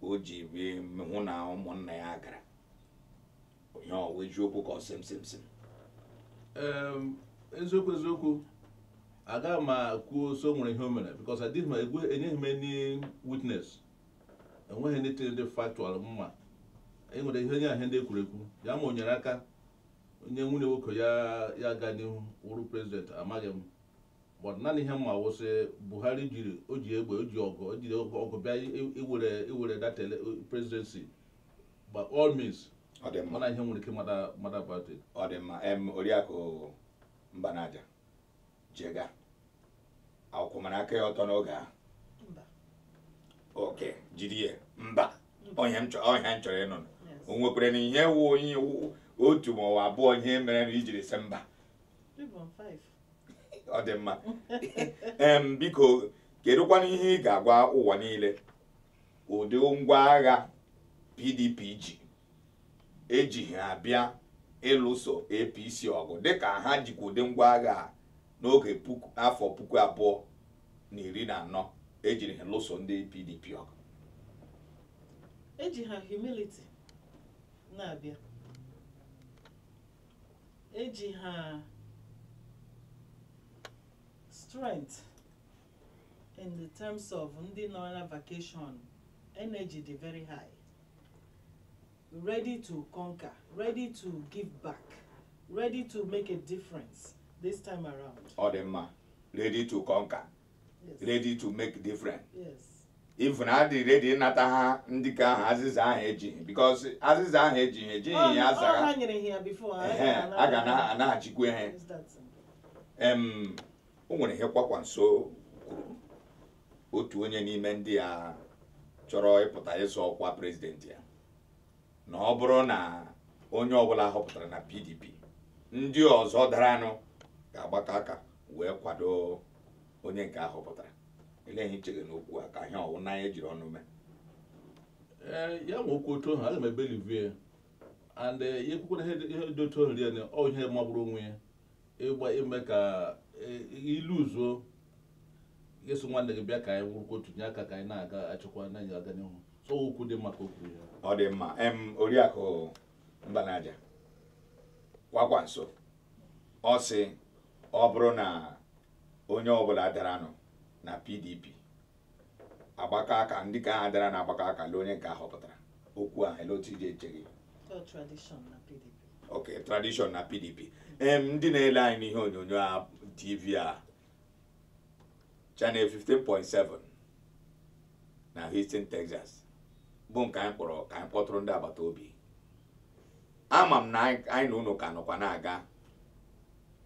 o ji bie hụ na ụmụnna ya gara ihe ọ wee eziokwu ka ọ sịm sịm sịm. Eziokwu eziokwu, agaghị m kwuo so nwere ihe o mere because adịghị m egwe, enyeghị m any witness, enweghị anything dị factual mma. Enwere ihe onye ahụ ndị ekwuru ekwu ya ma o nyere aka onye nwunye nwoke ya ya gaa n'ihu wụrụ president, amaghị m. But naanị ihe mma wụsị Buhari jiri o ji egbe, o ji ọgụ, o jiri ọgụ bịa iwere that presidency by all means. Ọ dị mma. Mana ihe nwere ike mada about it. Ọ dị mma. Oriakụ Mbanaja, jega akwụkwọ mara aka ya ọtọ n'oge ahụ? Mba. Oke jiri ya mba ọhịa m ọhịa m chọrọ ịnụ. Yes. O nwekwara na ihe wụ onye otu ma ọ bụ abụọ ihe mere na ijiri sị mba? Even five. Ọ dị mma. Biko, kedụkwana ihe ị ga-agwa ụwa niile ụdị ngwa agha PDP ji ejighị abịa ịlụso APC ọgụ, dịka ha jikwa ụdị ngwa agha a n'oge afọ 2014 ejiri ha lụso ndị PDP ọgụ? Eji ha humility na-abịa, eji ha strength in the terms of ndị nọ na vacation, energy dị very high, ready to conquer, ready to give back, ready to make a difference this time around. Ọ dị mma, ready to conquer. Yes. Ready to make difference. Yes. Even adị ready ịnata ha ndị ka ahụ azịza ahụ ejighị, because azịza ahụ ejighị ejighị ya Ọ azara. ha nyere ha ya before. Ehe, a ga na-anaghachikwa ihe. It's that simple. O nwere ihe kwakwa nso kwuru otu onye n'ime ndị a chọrọ ịpụta ịzọ ọkwa president ya, na ọ bụrụ na onye ọbụla họpụtara na PDP, ndị ọzọ daranụ ga-agbakọ aka wee kwado onye nke ahụ họpụtara. Ele ihe ichere n'okwu a ka ihe ọwụ n'anya ejiri ọnụ mee? Ee, ya nwe okwu otu ahụ, aga m ebelivie and ya ekwukwara ihe dị otu ahụ rie ọ ihe magburu onwe ya ịgba ime ka iluzuo eso nwanne gị bịa ka anyị wụrụkwa otu nye aka ka anyị na-aga achịkwa na anyị aga n'ihu. So okwu dị mma ka o kwuru ya. Ọ dị mma. Oriakụ Mbanaja, kwakwa nso ọ sị ọ bụrụ na onye ọbụla daranụ na PDP agbakọ aka, ndị ka ha dara na-agbakọ aka lee onye nke a họpụtara, okwu ahụ ele otu iji eche gị? Ọ tradition na PDP. Ok, tradition na PDP. Ndị na-ele anyị n'ihe onyonyo a TV a, channel 15.7 na Houston, Texas, bụ nke anyị kpọrọ ka anyị kpọtụrụ ndị agbata obi. Ama m na anyị na unu ka nọkwa na-aga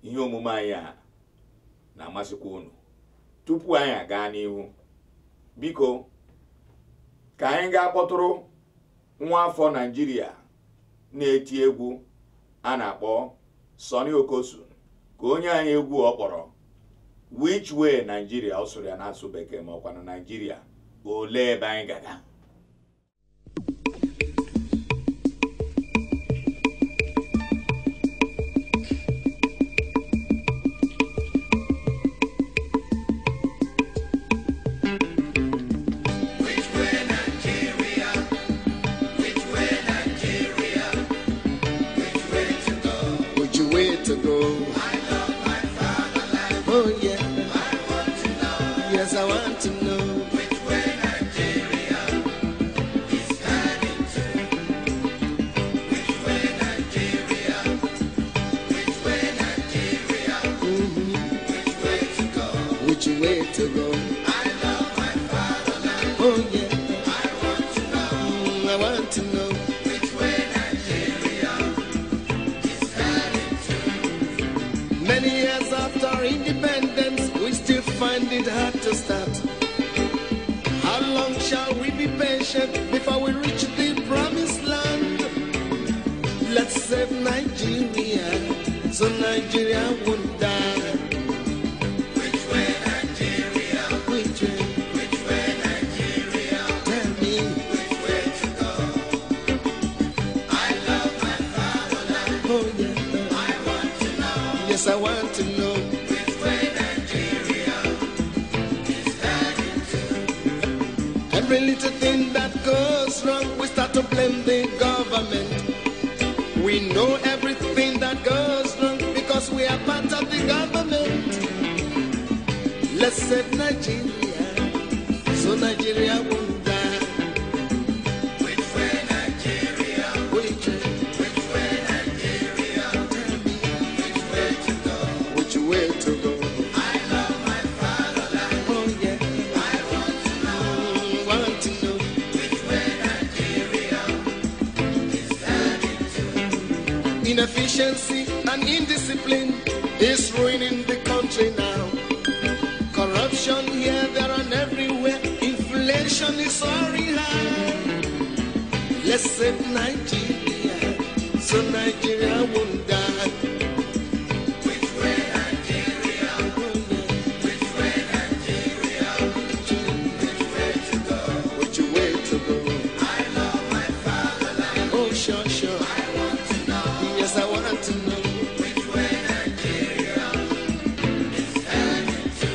ihe omume anyị a na-amasịkwa unu. Tupu anyị aga n'ihu, biko, ka anyị gaa kpọtụrụ nwa afọ Naijiria na-eti egwu a na-akpọ Sonny Okosun ka onye anyị egwu ọ kpọrọ "Which Way Nigeria". Ọ sụrụ ya n'asụ Bekee, ma ọkwa na Naijiria, olee ebe anyị gaga? go. I love my fatherland. Oh yeah. I want to know. Yes, I want to know. Which way Nigeria is heading to. Which way Nigeria? Which way Nigeria? Mm-hmm. Which way to go? Which way to go? I love my fatherland. Oh yeah. I want to know. I want to know. Which way Nigeria is heading to. Many years after independence, we still find it hard to start. How long shall we be patient before we reach the promised land? Let's save Nigeria, so Nigeria won't die. Which way Nigeria? Which way? Which way Nigeria? Tell me. Which way to go? I love my fatherland. Oh yeah. I want to know. Yes, I want to know. Which way Nigeria is heading to. Every little thing that goes wrong, we start to blame the government. We know everything that goes wrong because we are part of the government. Let's save Nigeria, so Nigeria won't die. Which way Nigeria? Which way? Which way Nigeria? Tell me. Which way to go? Which way to go? I love my fatherland. Oh yeah. I want to know. Want to know. Which way Nigeria is heading to. Inefficiency and indiscipline is ruining the country now. Corruption here, there and everywhere. Inflation is soaring high. Let's save Nigeria, so Nigeria won't die. Which way Nigeria? Which way Nigeria? Which way to go? Which way to go? I love my fatherland. Oh sure, sure. I want to know. Yes, I want to know. Which way Nigeria is heading to.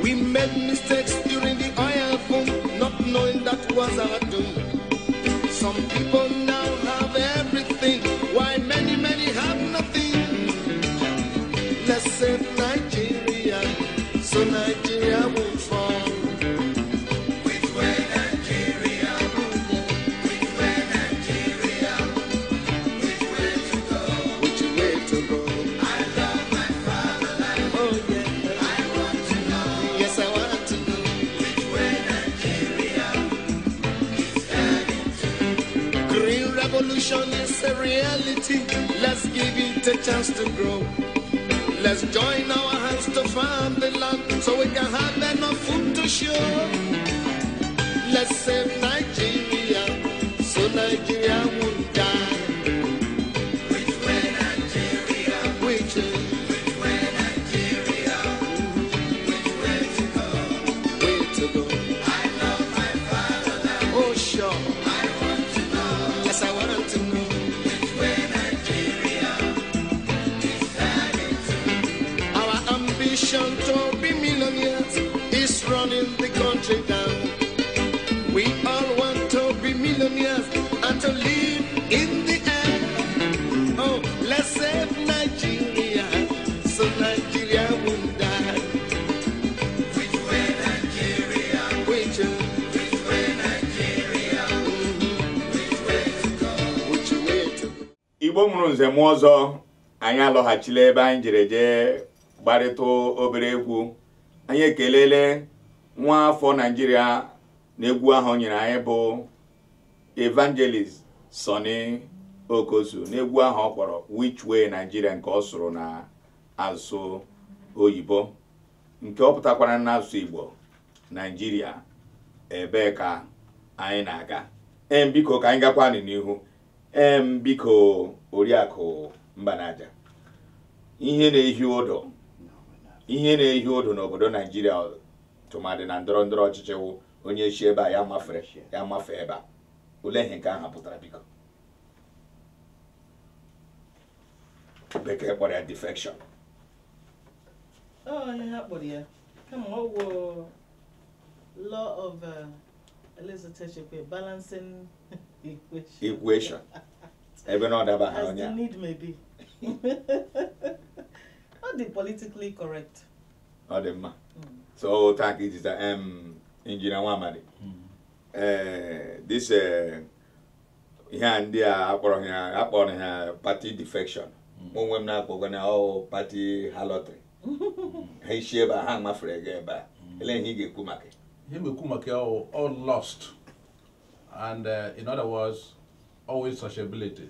We made mistakes during the oil boom, not knowing that was our doom. Some people now have everything, while many, many have nothing. Let's save Nigeria, so Nigeria won't fall. Which way Nigeria? Which way Nigeria? Which way to go? Which way to go? I love my fatherland. Oh yeah. I want to know. Yes, I want to know. Which way Nigeria is heading to. Green revolution is a reality. Let's give it a chance to grow. Let's join our hands to farm the land so we can have enough food to show. Let's save Nigeria, so Nigeria won't die. Which way Nigeria? Which way? Which way Nigeria? Which way to go? Way to go. I love my fatherland. Oh sure. I want to know. Yes, I want to know. Which way Nigeria is heading to. Our ambition to be millionaires is running the country down. We all want to be millionaires and to live in the air. Oh, let's save Nigeria, so Nigeria won't die. Which way Nigeria? Which way? Which way Nigeria? Which way to go? Which way to go? Igbo mụrụ nze mụọ ọzọ, anyị alọghachila ebe anyị jere jee gbarịta obere egwu. Anyị ekelele nwa afọ Naijiria na egwu ahụ o nyere anyị bụ Evangelist Sonny Okosu n'egwu ahụ ọ kpọrọ Which Way Nigeria, nke ọ sụrụ na asụsụ oyibo, nke ọ pụtakwara n'asụsụ Igbo, Naijiria ebee ka anyị na-aga. Biko ka anyị gakwanụ n'ihu. Biko Oriakụ Mbanaja, ihe na-ehi ụdọ ihe na-ehi ụdọ n'obodo Naijiria tụmadị na ndọrọ ndọrọ ọchịchị wụ onye si ebe a ya mafere ya mafe ebe a. Olee ihe nke ahụ pụtara biko? Bekee kpọrọ ya defection. Ọ ihe ha kpọrọ ya kama ọ wụ law of Elizabeth Echekwe, balancing equation. Equation. Ebe na ọ daba ha As onye the a. need may be. Ọ dị politically correct. Ọ dị mma. So thank you, sister. Engineer Nwamadi, ee, this ihe a ndị a akpọrọ ha party defection, mụ onwe m na-akpọkwa na ọ party harlotry. Ha isi ebe a ha mafere ga ebe a, ele ihe ị ga-ekwu maka ya? Ihe m ekwu maka ya wụ all lost and in other words, always sociability.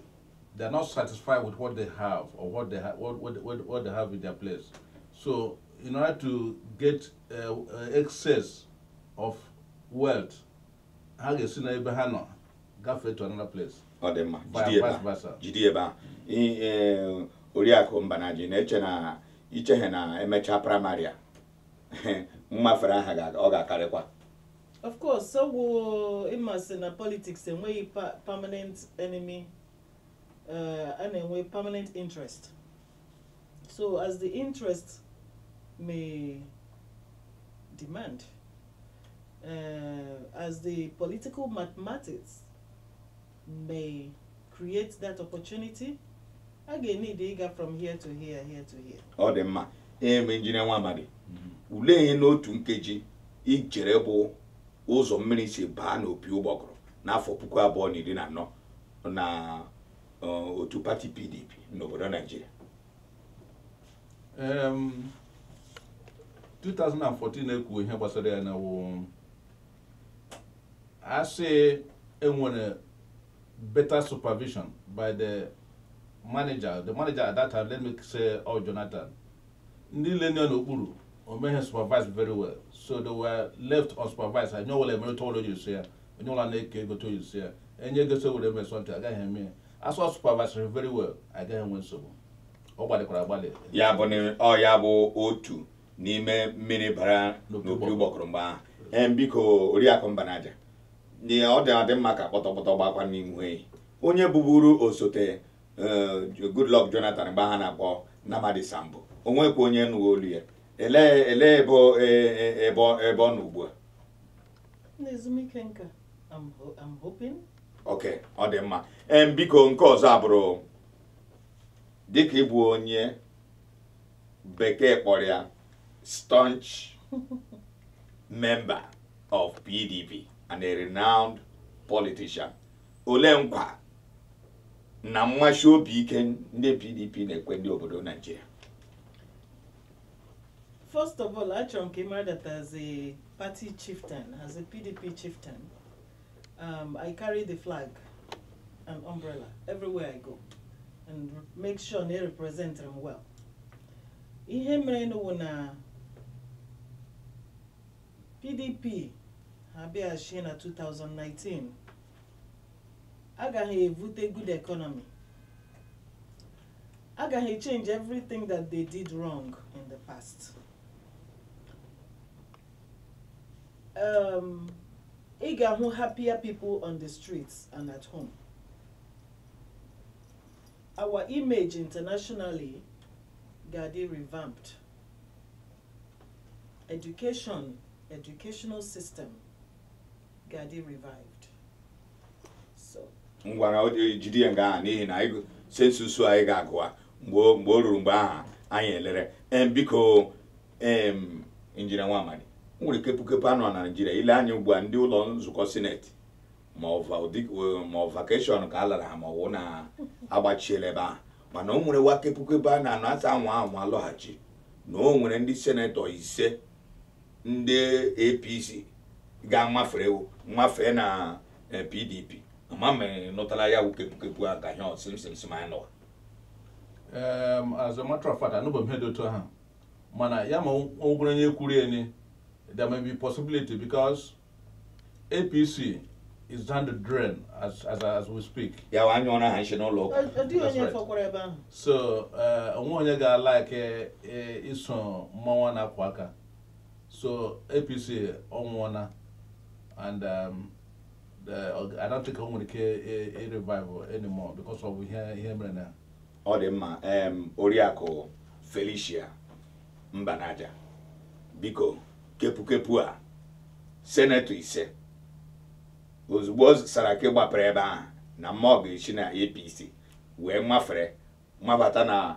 They are not satisfied with what they have or what they ha what they have in their place. So in order to get excess of wealth, ha ga-esi na ebe ha nọ gafee to another place. Ọ dị mma. Vice Jide ebe a. versa. Jide ebe a. Oriakụ Mbanaji na-eche na icheghe na emechaa primary a, mmafere aha ọ ga-akarịkwa. Of course, so wo ịmasị na politics enweghị permanent enemy, a na-enwe permanent interest. So as the interest may demand, as the political mathematics may create that opportunity, a ga-need ịga from here to here, here to here. Ọ dị mma. Eme Engineer Nwamadi, ule ihe n'otu nkeji ichere bụ ụzọ mmiri si baa n'opi ụgbọgụrụ n'afọ 2014 na otu pati PDP n'obodo Naijiria. 2014 ekwu ihe gbasara ya na wụ asị enwere better supervision by the manager at that time, let me say all Jonathan, ndị ile nọ n'okpuru o meghe supervise very well, so they were left unsupervised. Onye ọbụla emere otu ọbụla o ji si ya, onye ọbụla na-eke ego otu o ji si ya enye ego so were eme something, agaghị eme ya. Asọ supervise very well, agaghị enwe nsogbu. Ọ gbalịkwara agbalị. Ya bụ na ọ ya bụ otu n'ime mmiri bara n'opi n'opi ụgbọgụrụ mgbe ahụ. Biko, Oriakụ Mbanaja, ọ dị adị mma ka kpọtọkpọtọ gbakwa n'ihu ehi. Onye bụburu osote Goodluck Jonathan mgbe ha na-akpọ Namadi Sambo, o nwekwa onye nụghị olu ya. Elee ebe ọ nọ ugbu a? N'ezumike nka, I'm hoping. Ok, ọ dị mma. Biko, nke ọzọ abụrụ dịka ịbụ onye bekee kpọrọ ya staunch member of PDP and a renowned politician, ole nkwa na mmachi obi ike ndị PDP na-ekwe ndị obodo Naijiria? First of all, achọrọ m ka ị mara that as a party chieftain, as a PDP chieftain, I carry the flag and umbrella everywhere I go and make sure na I represent them well. Ihe mere n'ụwa na PDP ha bịaghachi na 2019 agaghị evute good economy, agaghị change everything that they did wrong in the past. Ị ga-ahụ happier people on the streets and at home. Our image internationally ga-adị revamped. Education, educational system ga-adị revived. So Ngwara o jide ya nga ahụ n'ihi na census anyị ga-agụwa mgbe o ruru mgbe ahụ anyị elere. Biko, Engineer Nwamadi, o nwere kepụkepụ anụ na Naijiria ile anya ugbu a, ndị ụlọ nzukọ sineti ma ọ vacation ka a lara ha ma ọ bụ na agbachiela ebe ahụ, mana o nwere wa kepụkepụ a na-anụ asa anwa anwa lọghachi na o nwere ndị senetọ 5 ndị APC ga-amafere mafee na PDP. Ama m nụtara ya wụ kepụkepụ a ka ihe ọsịmsịmsịm anyị nụwa. As a matter of fact, anụbeghị m ihe dị otu ahụ, mana ya ma o nwere onye kwuru eni, there may be possibility because APC is down the drain as we speak. Ya wa anya ọra ha nshi n'ụlọ ụka. Ọ dịghị That's onye right. fọkwara ebe ahụ. So onwe onye ga-alike iso mmanwụ na-akwa aka. So APC ọnwụọna and I don't think o nwere ike i revive anymore because of ihe mere na Ọ dị mma. Oriakụ Felicia Mbanaja, biko, kepụkepụ a senetọ 5 ozugbo Saraki gbapere ebe ahụ na mma ọ ga-esi na APC wee mafere mabata na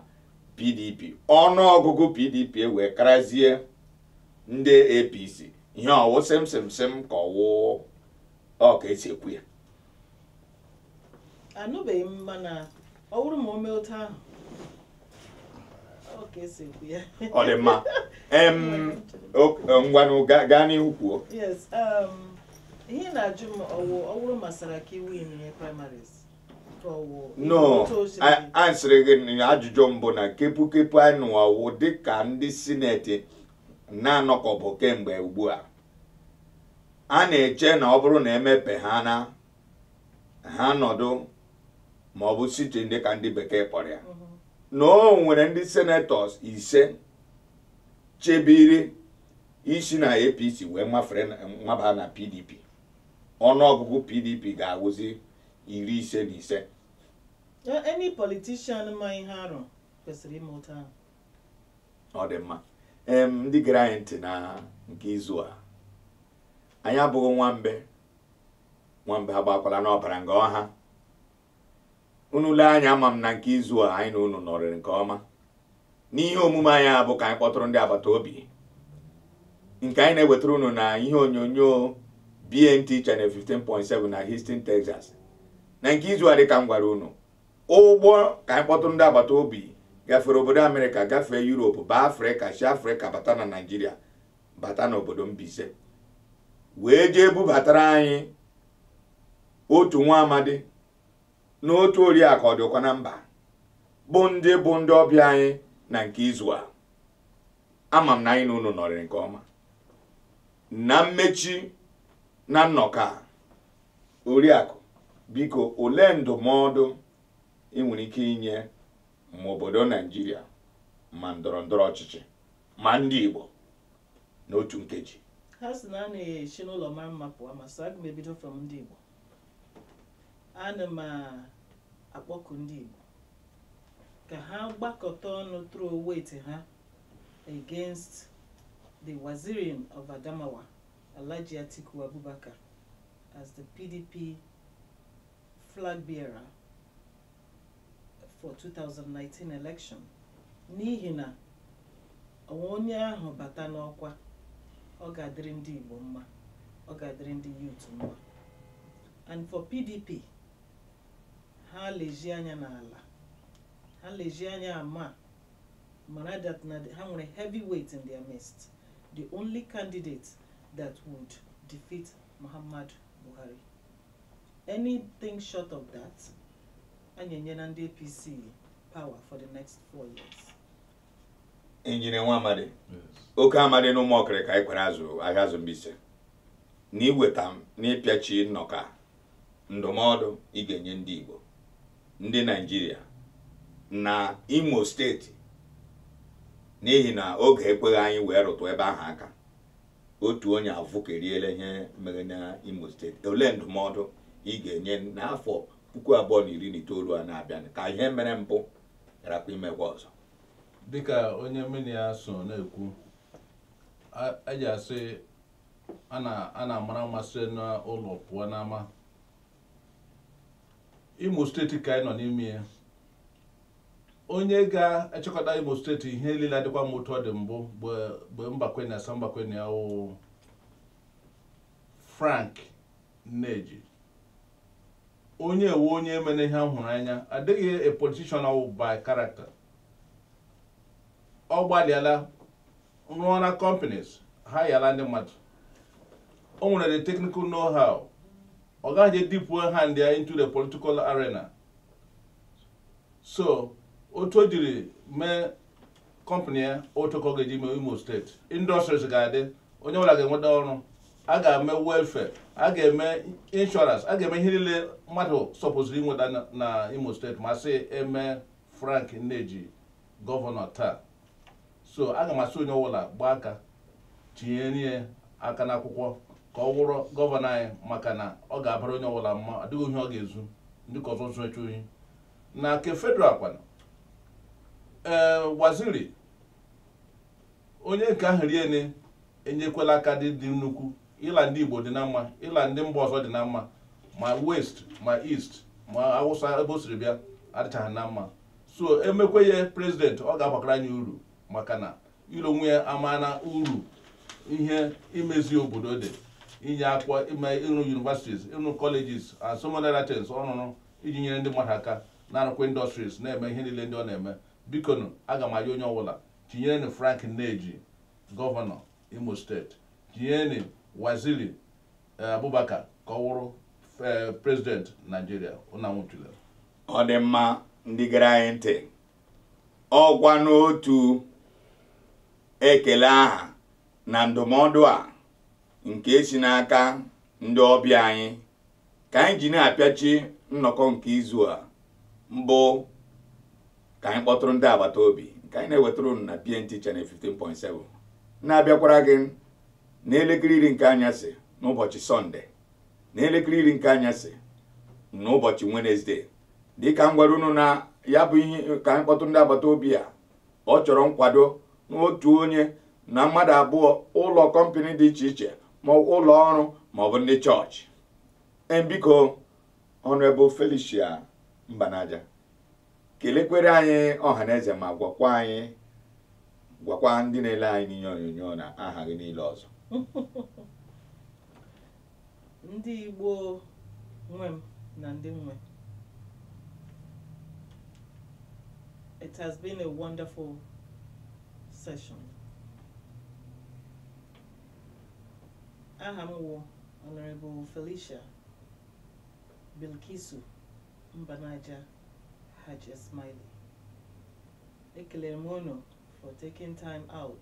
PDP, ọnụọgụgụ PDP wee karazie ndị APC. Ihe ọwụ sịm sịm sịm ka ọwụ ọ ka esi ekwu ya. Anụbeghị m, mana ọ bụrụ ma o mee otu ahụ, ọ ka esi ekwu ya. Ọ dị mma. Ngwanụ, gaa n'ihu kwuo. Yes, ihe na-ajụ m, ọwụ ọ bụrụ ma Saraki win ihe primaries ka ọwụ No, otu o siri anyị sịrị gị na ajụjụ mbụ na kepukepu anyị nụwawo dịka ndị sineti na-anọkọbụ kemgbe ugbu a, a na-eche na ọ bụrụ na emepe ha na ha nọdụ ma ọ bụ site dịka ndị bekee kpọrọ ya, na o nwere ndị senators 5 chebiri isi na APC wee mafere maba na PDP, ọnụọgụgụ PDP ga-awụzi 55. Any politician ma ihe arụ kwesịrị ime otu ahụ. Ọ dị mma. Ndị gere anyị ntị na nke izu a, anyị abụghị nwambe, nwambe agbakwala n'ọbara nga ọha. Unu lee anya, ama m na nke izu a anyị na unu nọrịrị nke ọma n'ihe omume anyị a bụ ka anyị kpọtụrụ ndị agbata obi, nke anyị na-ewetara unu na ihe onyonyo BNT Channel 15.7 na Houston, Texas. Na nke izu a, dịka m gwara unu, ụgbọ ka anyị kpọtụrụ ndị agbata obi gafere obodo Amerịka, gafee Europe, baa Afrịka, si Afrịka bata na Naijiria, bata n'obodo Mbaise, wee jee bubatara anyị otu nwa amadi na otu oriakụ ọdịkwa na mba, bụ ndị ọbịa anyị na nke izu a. Ama m na anyị na unu nọrịrị nke ọma. Na mmechi na nnọkọ a, oriakụ, biko, olee ndụmọdụ ị nwere ike inye ma obodo Naijiria, ma ndọrọ ndọrọ ọchịchị, ma ndị Igbo n'otu nkeji? Ha sị na a na-esi n'ụlọ mara mma pụọ ma, so aga m ebido from ndị Igbo. Ana m akpọku ndị Igbo ka ha gbakọta ọnụ, throw weight ha against the Wazirin of Adamawa, Alhaji Atiku Abubakar, as the PDP flag bearer for 2019 election, n'ihi na onwe onye ahụ bata n'ọkwa, ọ ga-adịrị ndị Igbo mma, ọ ga-adịrị ndị youth mma. And for PDP, ha lezie anya n'ala, ha lezie anya ama mara that na ha nwere heavyweight in their midst, the only candidate that would defeat Muhammadu Buhari. Anything short of that, anyị enyela ndị APC power for the next 4 years. Injinia Nwa Amadi, oke amadi na ụmụ ọkịrị ka anyị kwere azụ ahịa azụ Mbaise na iweta m n'ịpịachi nnọkọ a, ndụmọdụ ị ga-enye ndị Igbo, ndị Naijiria na Imo Steeti, n'ihi na oge ekweghị anyị wee rụtụ ebe ahụ aka, otu onye avụkeriela ihe mere na Imo Steeti, olee ndụmọdụ ị ga-enye n'afọ 2019 a na-abịa ka ihe mere mbụ gharakwa imekwa ọzọ? Dịka onye mmiri ya so na-ekwu, eji asị a na-amara mmasị n'ụlọ pụọ n'ama. Imo Steeti ka anyị nọ n'ime ya, onye ga-echekọta Imo Steeti ihe niile adịkwa m otu ọ dị mbụ mgbe Mbakwe na asa Mbakwe na ya wụ Frank Nneji, onye ewe onye mere ihe m hụrụ anya, adịghị a politician ọwụ by character. Ọ gbalịala rụọ na companies, ha yala ndị mmadụ, o nwere the technical know-how, ọ gaghị dip hand ya into the political arena. So otu o jiri mee company ya, otu ka ọ ga-eji mee Imo Steeti. Industries ga-adị, onye ọbụla ga-enweta ọrụ, a ga-eme welfare, a ga-eme insurance, a ga-eme ihe niile mmadụ sọpụziri inweta na Imo Steeti, ma sị eme Frank Nneji gọvanọ taa. So aga m asị onye ọbụla gbaa aka tinye aka n'akwụkwọ ka ọ wụrụ gọvanọ anyị, maka na ọ ga-abara onye ọbụla mma, adịghị ihe ọ ga-ezu ndị ka ọzọ zụ echu ohi. Na nke federal kwana, ee, Waziri onye nke ahụ riene enyekwela aka dị nnukwu ịla ndị Igbo dị na mma, ịla ndị mba ọzọ dị na mma, ma west, ma east, ma Awụsa ebe o siri bịa adịchaghị na mma. So emekwe ya president, ọ ga-abakwara anyị uru, maka na ilo onwe ya amana uru ihe imezi obodo dị, inye akwụkwọ, ime ịrụ universities, ịrụ colleges and some other things ọ rụrụ iji nyere ndị mmadụ aka, na-arụkwa industries, na-eme ihe niile ndị ọ na-eme. Biko nụ, aga m ayọ onye ọbụla, tinyerenụ Frank Nneji, gọvanọ Imo Steeti, tinyerenụ Waziri Abubakar ka ọ wụrụ president Naijiria. Ụna nwụchule. Ọ dị mma. Ndị gere anyị ntị, ọgwa n'otu ekele aha na ndụmọdụ a nke si n'aka ndị ọbịa anyị ka anyị ji na-apịachi nnọkọ nke izu a mbụ, ka anyị kpọtụrụ ndị agbata obi, nke anyị na-ewetara unu na BNT Channel 15.7, na-abịakwara gị n'elekere 10 nke anyasị n'ụbọchị Sọnde, n'elekere 10 nke anyasị n'ụbọchị Wenesde. Dịka m gwara unu na ya bụ ihe ka anyị kpọtụrụ ndị agbata obi a, ọ chọrọ nkwado n'otu onye na mmadụ abụọ, ụlọ kọmpanị dị iche iche, ma ụlọ ọrụ, ma ọ bụ ndị chọọchị. Biko, Honorable Felicia Mbanaja, kelekwere anyị ọha na eze, ma gwakwa anyị, gwakwa ndị na-ele anyị n'ihe onyonyo na aha gị niile ọzọ. Ndị Igbo nwe m na ndị nwe, it has been a wonderful session. Aha m wụ Honorable Felicia Bilkisu Mbanaja Hajj Ismaili. Ekelere m unu for taking time out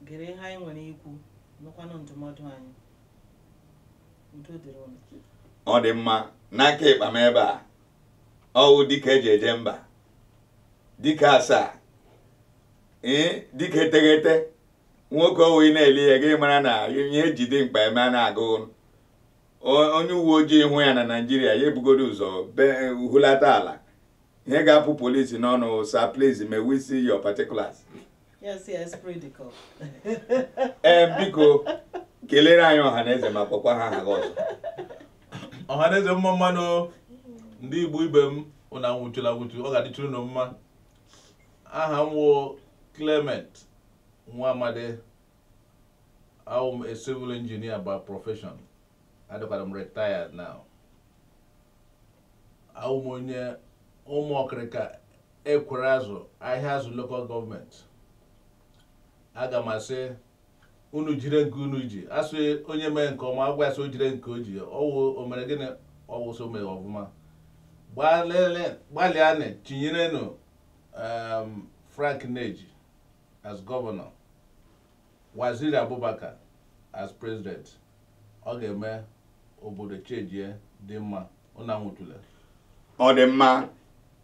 gere ihe anyị nwere ikwu, nụkwanụ ndụmọdụ anyị. Udo dịrị unu. Ọ dị mma. N'aka ịkpa m ebe a, ọwụ dike eji eje mba, dike asaa, ee, dike eteghete, nwoke owu ị na-eli ya gị mara na ihe ejide mkpa eme a na-agụ onye uwe ojii hụ ya na Naịjirịa, ya ebugodo ụzọ hulata ala, ihe ga-apụ polisi n'ọnụ: "Sir, please, may we see your particulars?" Yes, predical. Ee, biko, kelere anyị ọha na eze ma kpọkwa ha aha gị ọzọ. Ọhaneze, mma mmanụ. Ndị Igbo ibe m, ụnụ anwụchula anwụchu, ọ ga-adịchuru unu mma. Aha m wụ Clement Nwa Amadi. Awụ m a civil engineer by profession. Adịkwara m retired now. Awụ m onye Ụmụọkịrịka Ekwere Azụ, Ahịa Azụ Local Government. Aga m asị unu jire nke unu ji, asị onye mee nke ọma, agwa ya sị o jire nke o ji. Ọwụ o mere gịnị? Ọwụ so mere ọfụma. Gbalịanị tinyerenụ Frank Nneji as governor, Waziri Abubakar as president. Ọ ga-eme obodo chejie dị mma. Unu anwụtụla. Ọ dị mma.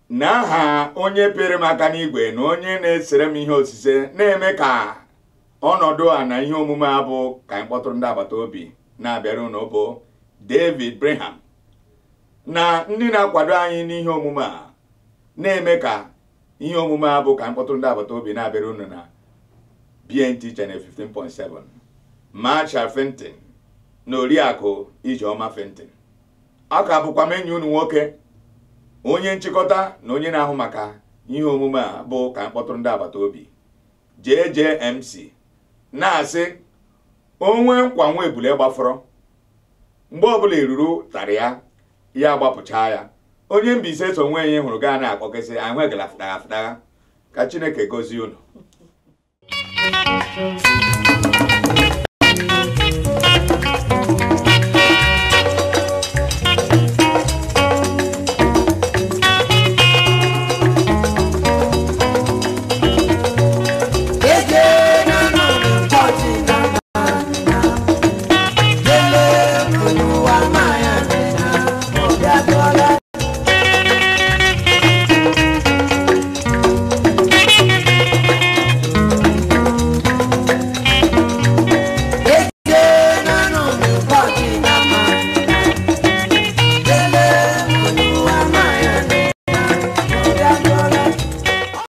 N'aha onye pịrị m aka n'igwe na onye na-esere m ihe osise na-eme ka ọnọdụ a na ihe omume a bụ ka anyị kpọtụrụ ndị agbata obi na-abịara unu, bụ David Braham, na ndị na-akwado anyị n'ihe omume a na-eme ka ihe omume a bụ ka anyị kpọtụrụ ndị agbata obi na-abịara unu na BNT Channel 15.7, Marshal Fenton na Oriakụ Ijeọma Fenton. Ọ ka bụkwa m enyi unu nwoke, onye nchịkọta na onye na-ahụ maka ihe omume a bụ ka anyị kpọtụrụ ndị agbata obi, JJMC, na-asị onwe nkwa nwa ebule gbafọrọ, mgbe ọbụla eruru tara ya, ya agbapụchaa ya. Onye Mbaise so onwe ya hụrụ gaa na-akpọkesị ahụ egala fụtagha fụtagha. Ka Chineke gozie unu.